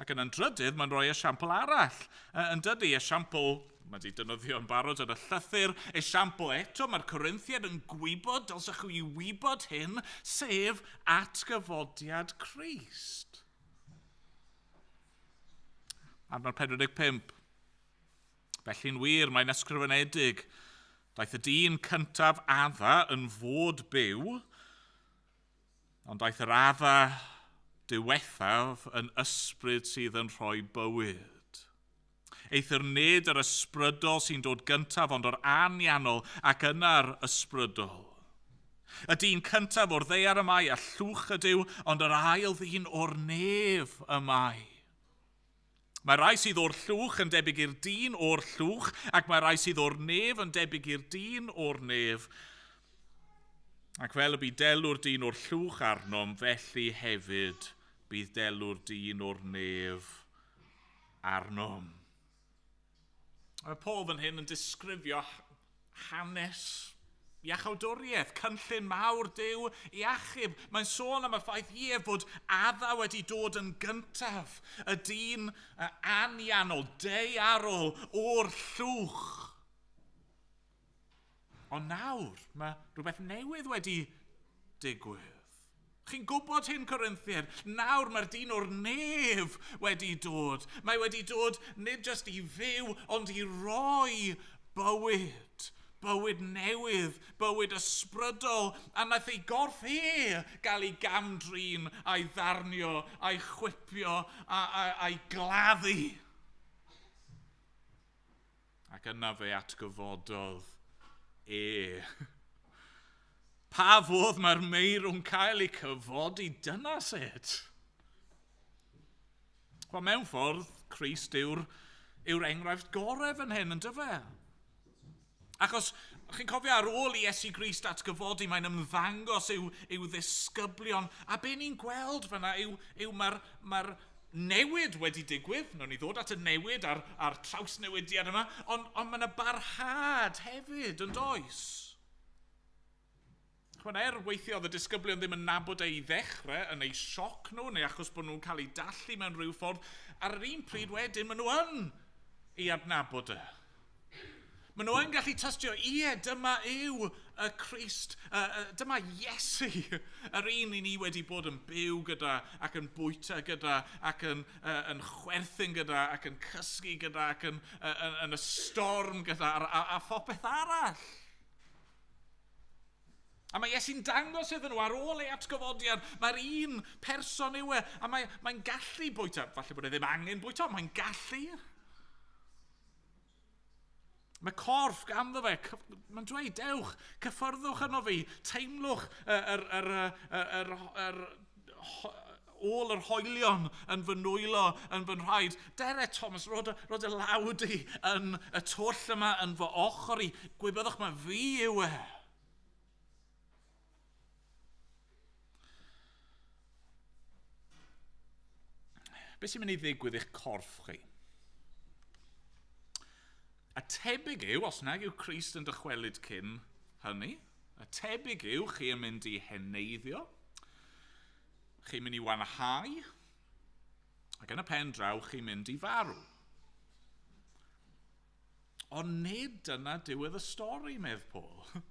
Ac yn drydydd, mae'n rhoi esiampl arall. Yn dydy, esiampl, mae wedi defnyddio yn barod yn y llythyr, esiampl eto, mae'r Corinthiad yn gwybod, dylsech chi wybod hyn, sef atgyfodiad Crist. Adnod 45. Felly'n wir, mae'n ysgrifenedig. Daeth y dyn cyntaf Adda yn fod byw, ond daeth yr Adda diwethaf yn ysbryd sydd yn rhoi bywyd. Eithr nid yr ysbrydol sy'n dod gyntaf, ond yr anianol ac yna'r ysbrydol. Y dyn cyntaf o'r ddaear y mae a llwch ydyw, ond yr ail ddyn o'r nef y mae. Mae rai sydd o'r llwch yn debyg i'r dyn o'r llwch, ac mae rai sydd o'r nef yn debyg i'r dyn o'r nef. Ac fel y bu delw'r dyn o'r llwch arnom, felly hefyd bydd delw'r dyn o'r nef arnom. Mae Paul fan hyn yn disgrifio hanes iachawdwriaeth, cynllun mawr Duw i achub. Mae'n sôn am y ffaith ie fod Adda wedi dod yn gyntaf, y dyn anianol, daearol o'r llwch. Ond nawr, mae rhywbeth newydd wedi digwydd. Chi'n gwybod hyn, Corinthiad? Nawr mae'r dyn o'r nef wedi dod. Mae wedi dod nid jyst i fyw, ond i roi bywyd. Bywyd newydd, bywyd ysbrydol, a nath ei gorff e gael ei gamdrin, a'i ddarnio, a'i chwipio, a'i gladdu. Ac yna fe atgyfododd e. Pa fodd mae'r meirw'n cael ei cyfodi, dyna sut. Wel, mewn ffordd, Crist yw'r enghraifft gorau fan hyn, yn dyfe? Achos, chi'n cofio ar ôl i Iesu Grist atgyfodi, mae'n ymddangos i'w ddisgyblion. A be ni'n gweld fan'na yw mae'r newid wedi digwydd. Nawn ni ddod at y newid a'r trawsnewidiad yma, ond mae yna barhad hefyd, yn does? Chwan, weithiau oedd y disgyblion ddim yn nabod ei ddechrau yn eu sioc nhw, neu achos bod nhw'n cael eu dallu mewn rhyw ffordd, ar yr un pryd wedyn, maen nhw yn ei adnabod e. Maen nhw yn gallu tystio, ie, dyma yw y Crist, dyma Iesu, yr un i ni wedi bod yn byw gyda, ac yn bwyta gyda, ac yn chwerthin gyda, ac yn cysgu gyda, ac yn y storm gyda, a phopeth arall. A mae Iesu'n dangos iddyn nhw ar ôl ei atgyfodiad, mae'r un person yw e, a mae'n gallu bwyta. Falle bod e ddim angen bwyta, ond mae'n gallu. Mae corff ganddo fe, mae'n dweud, dewch, cyffyrddwch yno fi, teimlwch ôl yr hoelion yn fy nwylo, yn fy nhraed. Dere, Thomas, rod y law di yn y twll yma, yn fy ochr i, gwybyddwch mae fi yw e. Be sy'n mynd i ddigwydd i'ch corff chi? A tebyg yw, os nag yw Crist yn dychwelyd cyn hynny, a tebyg yw chi yn mynd i heneiddio, chi'n mynd i wanhau, ac yn y pen draw chi'n mynd i farw. Ond nid dyna diwedd y stori, medd Paul.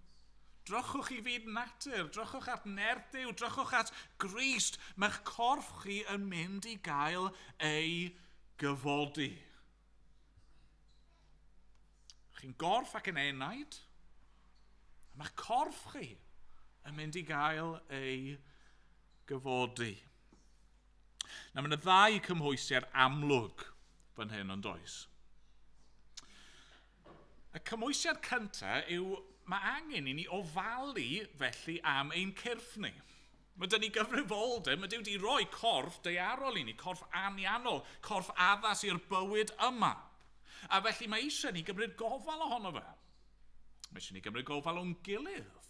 Drychwch i fyd natur, drychwch at nerth Duw, drychwch at Grist. Mae'ch corff chi yn mynd i gael ei gyfodi. Chi'n gorff ac yn enaid, a mae'ch corff chi yn mynd i gael ei gyfodi. Nawr, mae yna ddau cymhwysiad amlwg fan hyn, ond oes. Y cymhwysiad cyntaf yw mae angen i ni ofalu felly am ein cyrff ni. Mae dyn ni gyfrifoldeb, mae Duw wedi rhoi corff daearol i ni, corff anianol, corff addas i'r bywyd yma. A felly mae eisiau ni gymryd gofal ohono fe. Mae eisiau ni gymryd gofal o'n gilydd.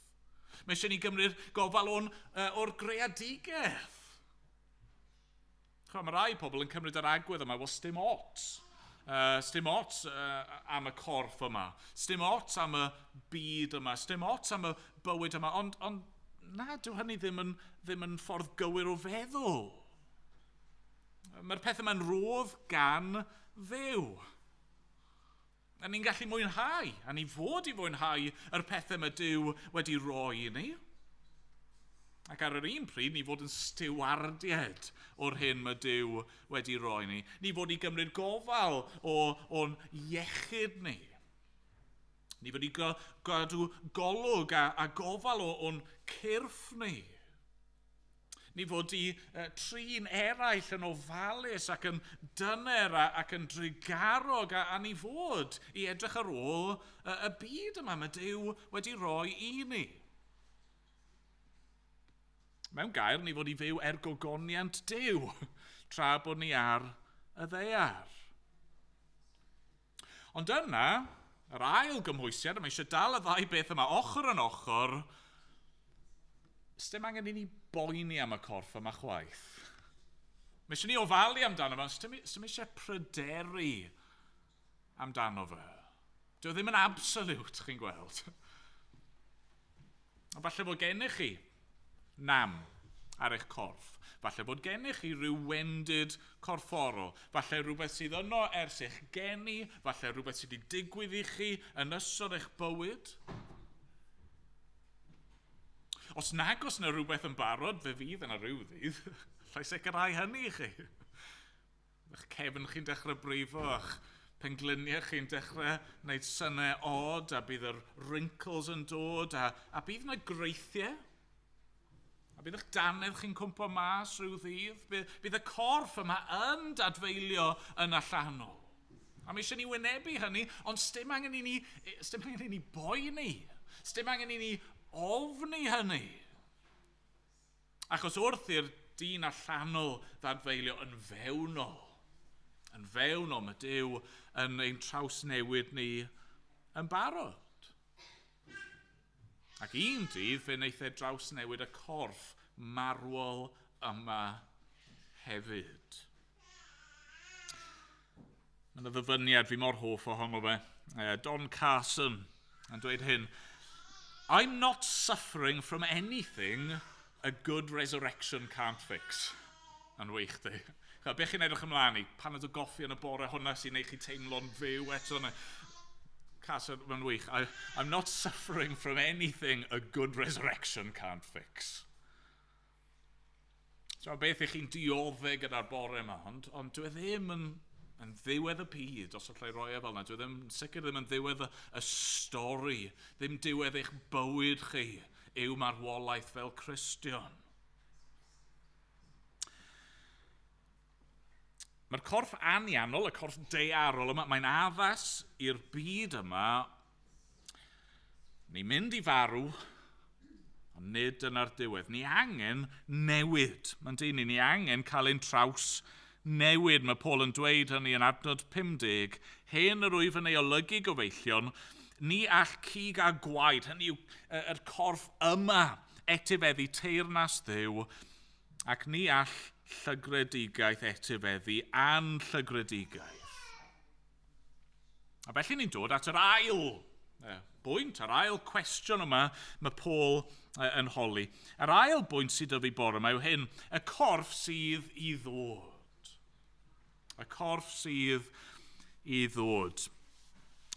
Mae eisiau ni gymryd gofal o'r greadigaeth. Chwa, mae rai pobl yn cymryd yr agwedd yma, wel, sdim ots Sdim ots am y corff yma. Sdim ots am y byd yma. Sdim ots am y bywyd yma. Ond na, dyw hynny ddim yn ffordd gywir o feddwl. Mae'r peth yma'n rodd gan Dduw. A ni'n gallu mwynhau, a ni fod i fwynhau yr pethau mae Duw wedi roi i ni. Ac ar yr un pryd, ni fod yn stiwardiaid o'r hyn mae Duw wedi roi ni. Ni fod i gymryd gofal o'n iechyd ni. Ni fod i gadw golwg a gofal o'n cyrff ni. Ni fod i trin eraill yn ofalus ac yn dyner ac yn drugarog a ni fod i edrych ar ôl y byd yma mae Duw wedi rhoi i ni. Mewn gair, ni fod i fyw er gogoniant Duw tra bod ni ar y ddaear. Ond yna, yr ail gymhwysiad, a mae eisiau dal y ddau beth yma ochr yn ochr, sdim angen i ni boeni am y corff yma chwaith. Mae eisiau ni ofalu amdano fe, ond sdim eisiau pryderu amdano fe. Dyw e ddim yn absolute, chi'n gweld. A falle bod gennych chi nam ar eich corff. Falle bod gennych chi rhyw wendid corfforol. Falle rhywbeth sydd yno ers eich geni. Falle rhywbeth sydd wedi digwydd i chi yn ystod eich bywyd. Os nag oes yna rhywbeth yn barod, fe fydd yna rhyw ddydd. Allai sicrhau hynny i chi. Eich cefn chi'n dechrau brifo, eich pengliniau chi'n dechrau gwneud synau od, a bydd yr wrinkles yn dod, a bydd yna greithiau. A bydd eich dannedd chi'n cwmpo mas rhyw ddydd. Bydd y corff yma yn dadfeilio yn allanol. A mae eisiau ni wynebu hynny, ond sdim angen i ni boeni. Sdim angen i ni ofni hynny. Achos wrth i'r dyn allanol ddadfeilio yn fewnol, mae Duw yn ein trawsnewid ni yn barod. Ac un dydd fe wneith e drawsnewid y corff marwol yma hefyd. Mae yna ddyfyniad fi mor hoff ohono fe. Don Carson yn dweud hyn: "I'm not suffering from anything a good resurrection can't fix." Yn wych di. Be chi'n edrych ymlaen i? Paned o goffi yn y bore, hwnna sy'n neud chi teimlo'n fyw eto. Carson, mae'n wych. "I'm not suffering from anything a good resurrection can't fix." So, beth ych chi'n dioddef gyda'r bore yma, ond dyw e ddim yn ddiwedd y byd, os allai roi e fel yna. Dyw e ddim, sicr ddim yn ddiwedd y stori, ddim diwedd eich bywyd chi yw marwolaeth fel Cristion. Mae'r corff anianol, y corff daearol yma, mae'n addas i'r byd yma. Ni'n mynd i farw, ond nid dyna'r diwedd. Ni angen newid. Mae'n dweud ni angen cael ein traws newid. Mae Paul yn dweud hynny yn adnod 50. "Hyn yr wyf yn ei olygu, gyfeillion, ni all cig a gwaed," hynny yw yr corff yma, "etifeddu teyrnas Dduw, ac ni all llygredigaeth etifeddu anllygredigaeth." A felly ni'n dod at yr ail bwynt, yr ail cwestiwn yma mae Paul yn holi. Yr ail bwynt sydd 'da fi bore yma yw hyn: y corff sydd i ddod. Y corff sydd i ddod.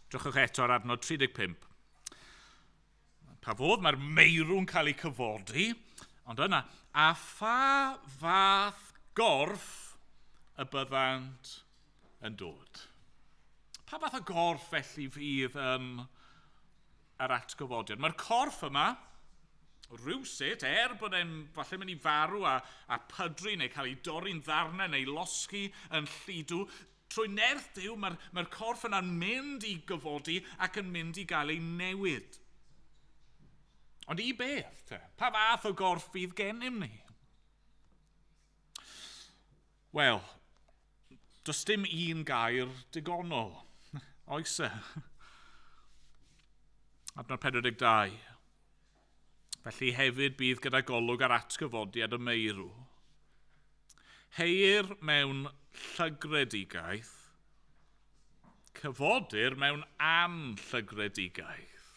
Drychwch eto ar adnod 35. Pa fodd mae'r meirw'n cael eu cyfodi, ond yna, "a pha fath gorff y byddant yn dod?" Pa fath o gorff felly fydd yn yr atgyfodiad? Mae'r corff yma, rhywsut, er bod e'n falle mynd i farw a pydru neu cael ei dorri'n ddarnau neu losgi yn lludw, trwy nerth Duw mae'r corff yna'n mynd i gyfodi ac yn mynd i gael ei newid. Ond i beth, te? Pa fath o gorff fydd gennym ni? Wel, does dim un gair digonol, oes e? Adnod 42. "Felly hefyd bydd gyda golwg ar atgyfodiad y meirw. Heuir mewn llygredigaeth, Cyfodir mewn anllygredigaeth.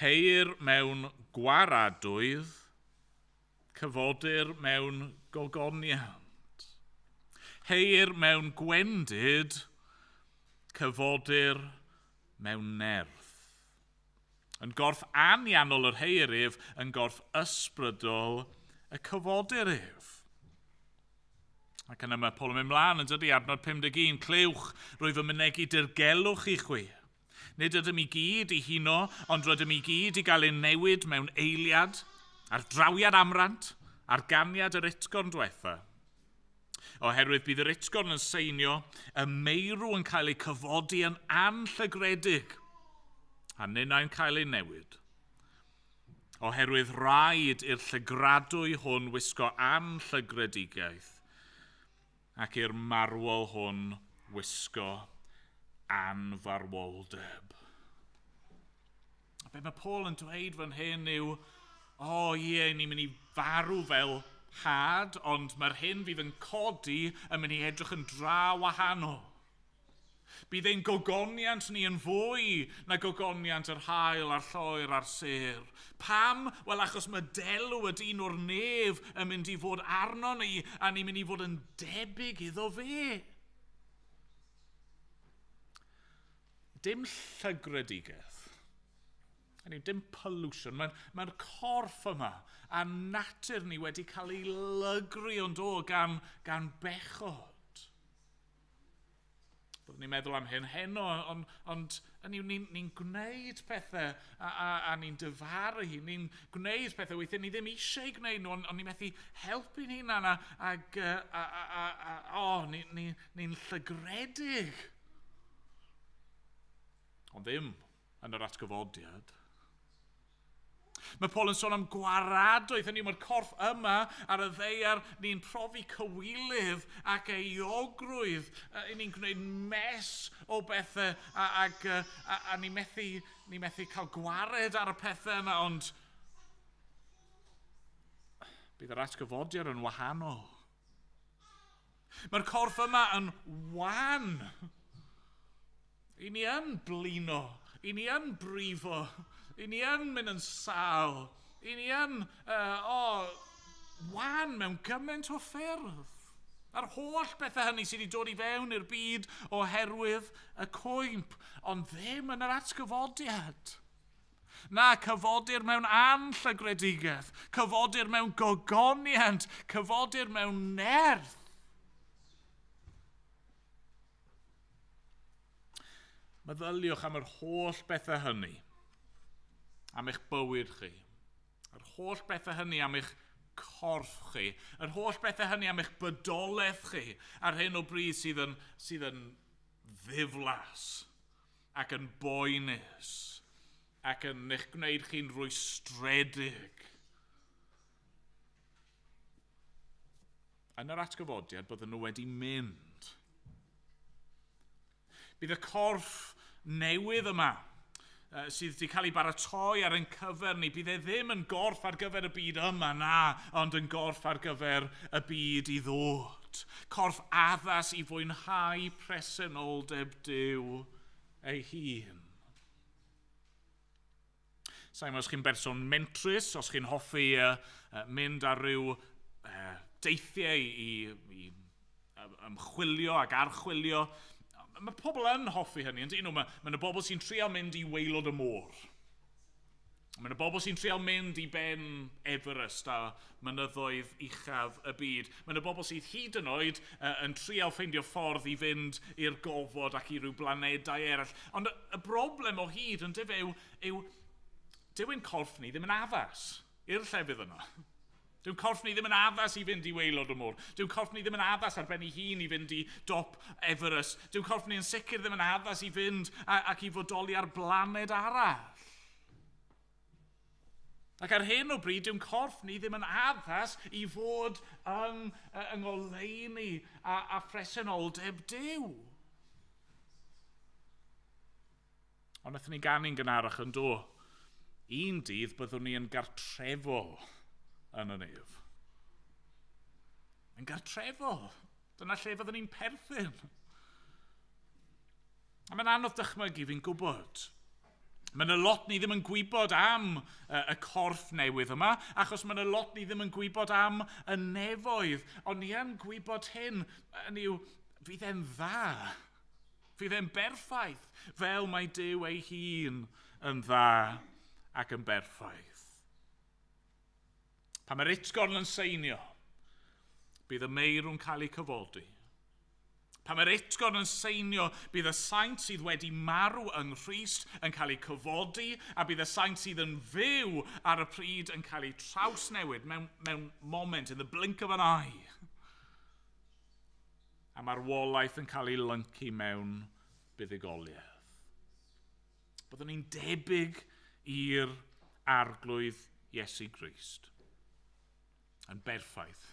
Heir mewn gwaradwydd, cyfodir mewn gogoniant. Heir mewn gwendid, cyfodir mewn nerth. Yn gorff anianol yr heir ef, yn gorff ysbrydol y cyfodir ef. Ac yna mae Paul yn mynd mlaen yn dydy, adnod 51, clywch, rwyf yn mynegi dirgelwch i chwi. Nid ydym i gyd i huno, ond rydym i gyd i gael ein newid mewn eiliad, ar drawiad amrant, ar ganiad yr utgorn diwetha. Oherwydd bydd yr utgorn yn seinio, y meirw yn cael eu cyfodi yn anllygredig, a ninnau'n cael ei newid. Oherwydd rhaid i'r llygradwy hwn wisgo anllygredigaeth, ac i'r marwol hwn wisgo anfarwoldeb. A be mae Paul yn dweud fan hyn yw, o oh, ie, ni'n mynd i farw fel had, ond mae'r hyn fydd yn codi yn mynd i edrych yn dra wahanol. Bydd ein gogoniant ni yn fwy na gogoniant yr haul a'r lloer a'r sêr. Pam? Wel, achos mae delw y dyn o'r nef yn mynd i fod arno ni a ni'n mynd i fod yn debyg iddo fe. Dim llygredigaeth. Hynny yw, dim pollution. Mae'r mae corff yma a natur ni wedi cael ei lygru ond o gan, gan bechod. Byddwn ni'n meddwl am hyn heno, ond, ond hynny yw, ni'n ni gwneud pethau a, a, a ni'n dyfaru, ni'n gwneud pethau weithiau ni ddim eisiau gwneud nhw, ond, ond ni'n methu helpu'n hunan a, ag, a, a, a, a, o, ni'n ni, ni, ni llygredig. Ond ddim yn yr atgyfodiad. Mae Paul yn sôn am gwaradoedd, hynny yw mae'r corff yma ar y ddaear, ni'n profi cywilydd ac euogrwydd, ni'n gwneud mess o bethau a, ac, a, a, a ni'n methu, ni methu cael gwared ar y pethau yna, ond bydd yr atgyfodiad yn wahanol. Mae'r corff yma yn wan. I ni yn blino, i ni yn brifo, i ni yn mynd yn sâl, i ni yn, uh, o, wan mewn gymaint o ffyrdd. A'r holl bethau hynny sydd wedi dod i fewn i'r byd oherwydd y cwymp, ond ddim yn yr atgyfodiad. Na, cyfodir mewn anllygredigaeth, cyfodir mewn gogoniant, cyfodir mewn nerth. Meddyliwch am yr holl bethau hynny, am eich bywyd chi, yr holl bethau hynny am eich corff chi, yr holl bethau hynny am eich bydolaeth chi, ar hyn o bryd sydd yn, sydd yn ddiflas ac yn boenus ac yn eich gwneud chi'n rwystredig. Yn yr atgyfodiad bydden nhw wedi mynd. Bydd y corff newydd yma sydd wedi cael ei baratoi ar ein cyfer ni, bydd e ddim yn gorff ar gyfer y byd yma, na, ond yn gorff ar gyfer y byd i ddod. Corff addas i fwynhau presenoldeb Duw ei hun. Sa'n os chi'n berson mentrus, os chi'n hoffi uh, mynd ar ryw uh, deithiau i, i ymchwilio ac archwilio, mae pobl yn hoffi hynny, yn dyn nhw? Mae, mae yna bobl sy'n trial mynd i waelod y môr. Mae yna bobl sy'n trial mynd i ben Everest a mynyddoedd uchaf y byd. Mae yna bobl sydd hyd yn oed uh, yn trial ffeindio ffordd i fynd i'r gofod ac i ryw blanedau eraill. Ond y, y broblem o hyd yn dyfe yw, yw dyw ein corff ni ddim yn addas i'r llefydd yna. Dyw'n corff ni ddim yn addas i fynd i waelod y môr. Dyw'n corff ni ddim yn addas ar ben ei hun i fynd i dop Everest. Dyw'n corff ni yn sicr ddim yn addas i fynd a, ac i fodoli ar blaned arall. Ac ar hyn o bryd, dyw'n corff ni ddim yn addas i fod yng, yng ngoleuni a, a phresenoldeb Duw. Ond wnaethon ni ganu'n gynharach yn do. Un dydd byddwn ni yn gartrefol yn y nef. Yn gartrefol. Dyna lle fyddwn ni'n perthyn. A mae'n anodd dychmygu, fi'n gwybod. Mae yna lot ni ddim yn gwybod am y corff newydd yma, achos mae yna lot ni ddim yn gwybod am y nefoedd. Ond ni yn gwybod hyn, hynny yw, fydd e'n dda. Fydd e'n berffaith, fel mae Duw ei hun yn dda ac yn berffaith. Pan mae'r utgorn yn seinio, bydd y meirw'n cael eu cyfodi. Pan mae'r utgorn yn seinio, bydd y saint sydd wedi marw yng Nghrist yn cael eu cyfodi, a bydd y saint sydd yn fyw ar y pryd yn cael eu trawsnewid mewn moment, in the blink of an eye. A marwolaeth yn cael ei lyncu mewn buddugoliaeth. Byddwn ni'n debyg i'r Arglwydd Iesu Grist. Yn berffaith,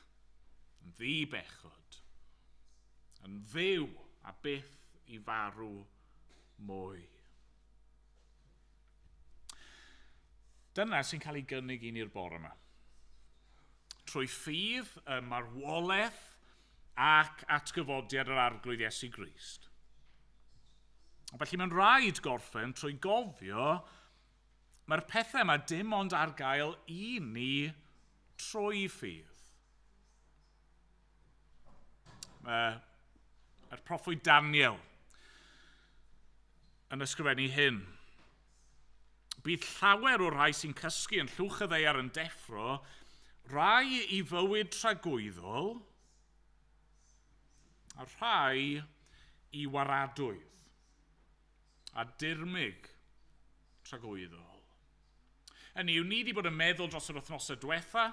yn ddi-bechod, yn fyw a byth i farw mwy. Dyna sy'n cael ei gynnig i ni'r bore yma. Trwy ffydd, y marwolaeth ac atgyfodiad yr Arglwydd Iesu Grist. Felly mae'n rhaid gorffen trwy gofio mae'r pethau yma dim ond ar gael i ni trwy ffydd. Mae'r proffwyd Daniel yn ysgrifennu hyn. Bydd llawer o'r rhai sy'n cysgu yn llwch y ddaear yn deffro, rai i fywyd tragwyddol a rhai i waradwydd a dirmyg tragwyddol. Hynny yw, ni wedi bod yn meddwl dros yr wythnosau diwetha,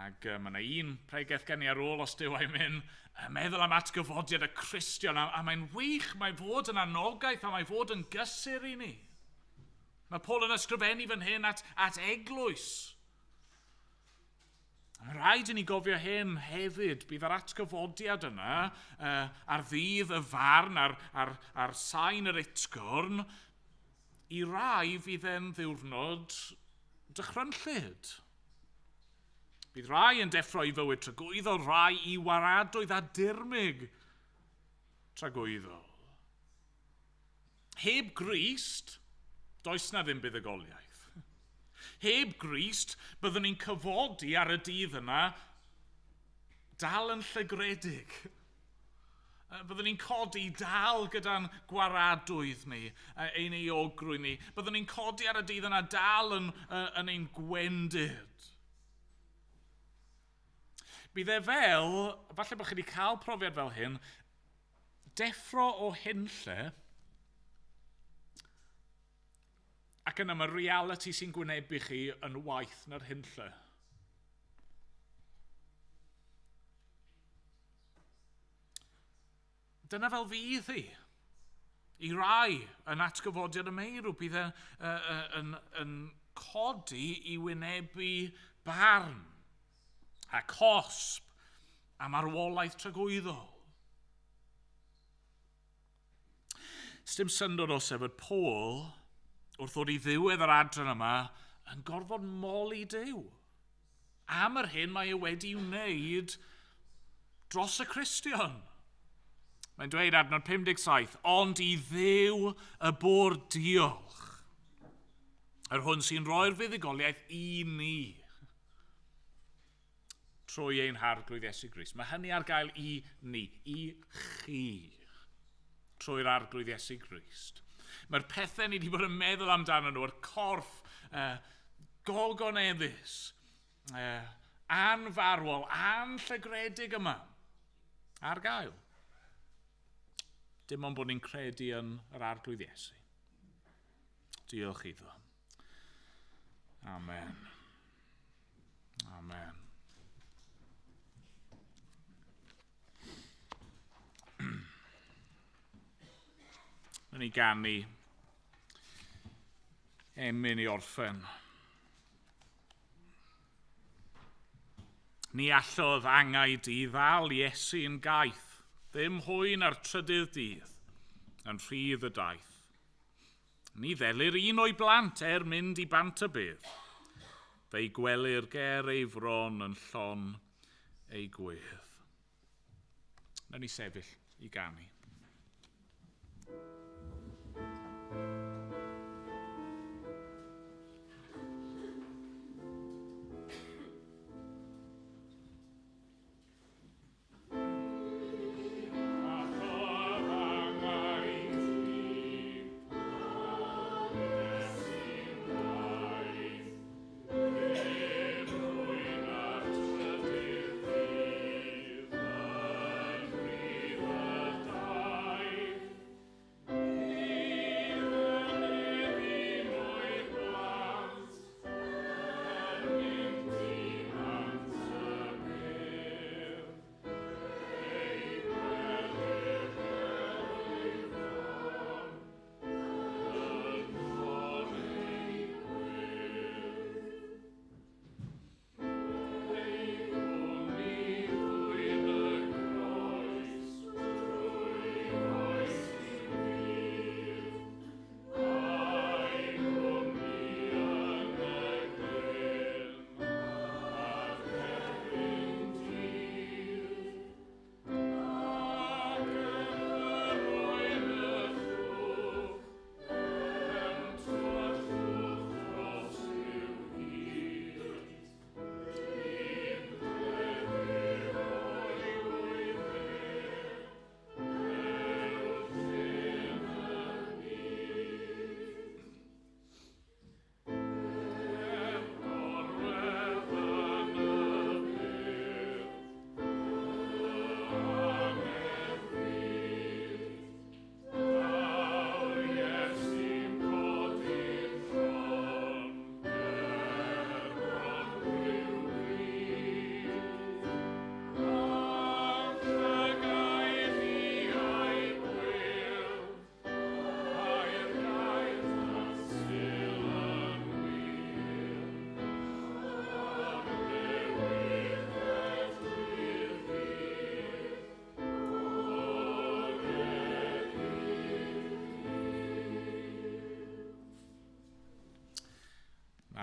ac mae yna un pregeth gen i ar ôl os Duw a'i mynd, meddwl am atgyfodiad y Cristion, a mae'n wych, mae fod yn anogaeth a mae fod yn gysur i ni. Mae Paul yn ysgrifennu fan hyn at eglwys. Mae'n rhaid i ni gofio hyn hefyd, bydd yr atgyfodiad yna ar ddydd y farn, ar sain yr utgorn, i rai fydd e'n ddiwrnod dychrynllyd. Bydd rai yn deffro i fywyd tragwyddol, rai i waradwydd a dirmyg tragwyddol. Heb Grist, does na ddim buddugoliaeth. Heb Grist, byddwn ni'n cyfodi ar y dydd yna dal yn llygredig. Byddwn ni'n codi dal gyda'n gwaradwydd ni, ein euogrwydd ni. Byddwn ni'n codi ar y dydd yna dal yn ein gwendid. Bydd e fel, falle bod chi wedi cael profiad fel hyn, deffro o hunlle, ac yna mae reality sy'n gwynebu chi yn waeth na'r hunlle. Dyna fel fydd hi. I rai yn atgyfodiad y meirw, bydd yn codi i wynebu barn a cosb a marwolaeth tragwyddol. Sdim syndod o sef fod Paul, wrth ddod i ddiwedd yr adran yma, yn gorfod moli Duw am yr hyn mae e wedi wneud dros y Cristion. Mae'n dweud adnod 57, ond i Dduw y bo'r diolch, yr hwn sy'n rhoi'r fuddugoliaeth i ni trwy ein Harglwydd Iesu Grist. Mae hynny ar gael i ni, i chi, trwy'r Arglwydd Iesu Grist. Mae'r pethau ni wedi bod yn meddwl amdano nhw, yr corff gogoneddus, anfarwol, anllygredig yma, ar gael. Dim ond bod ni'n credu yn yr Arglwydd Iesu. Diolch iddo. Amen. Amen. Wnawn ni ganu emyn i orffen. Ni allodd angau di ddal Iesu yn gaeth, ddim hwy na'r trydydd dydd, yn rhydd y daith. Ni ddelir un o'i blant er mynd i bant y bydd. Fe'i gwelir ger ei fron yn llon ei gwedd. Wnawn ni sefyll i ganu.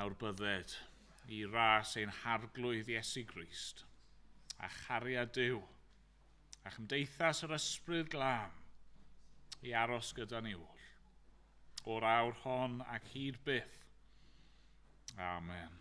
Nawr bydded i ras ein harglwydd Iesu Grist, a chariad Duw, a chymdeithas yr ysbryd glân, i aros gyda ni oll, o'r awr hon ac hyd byth. Amen.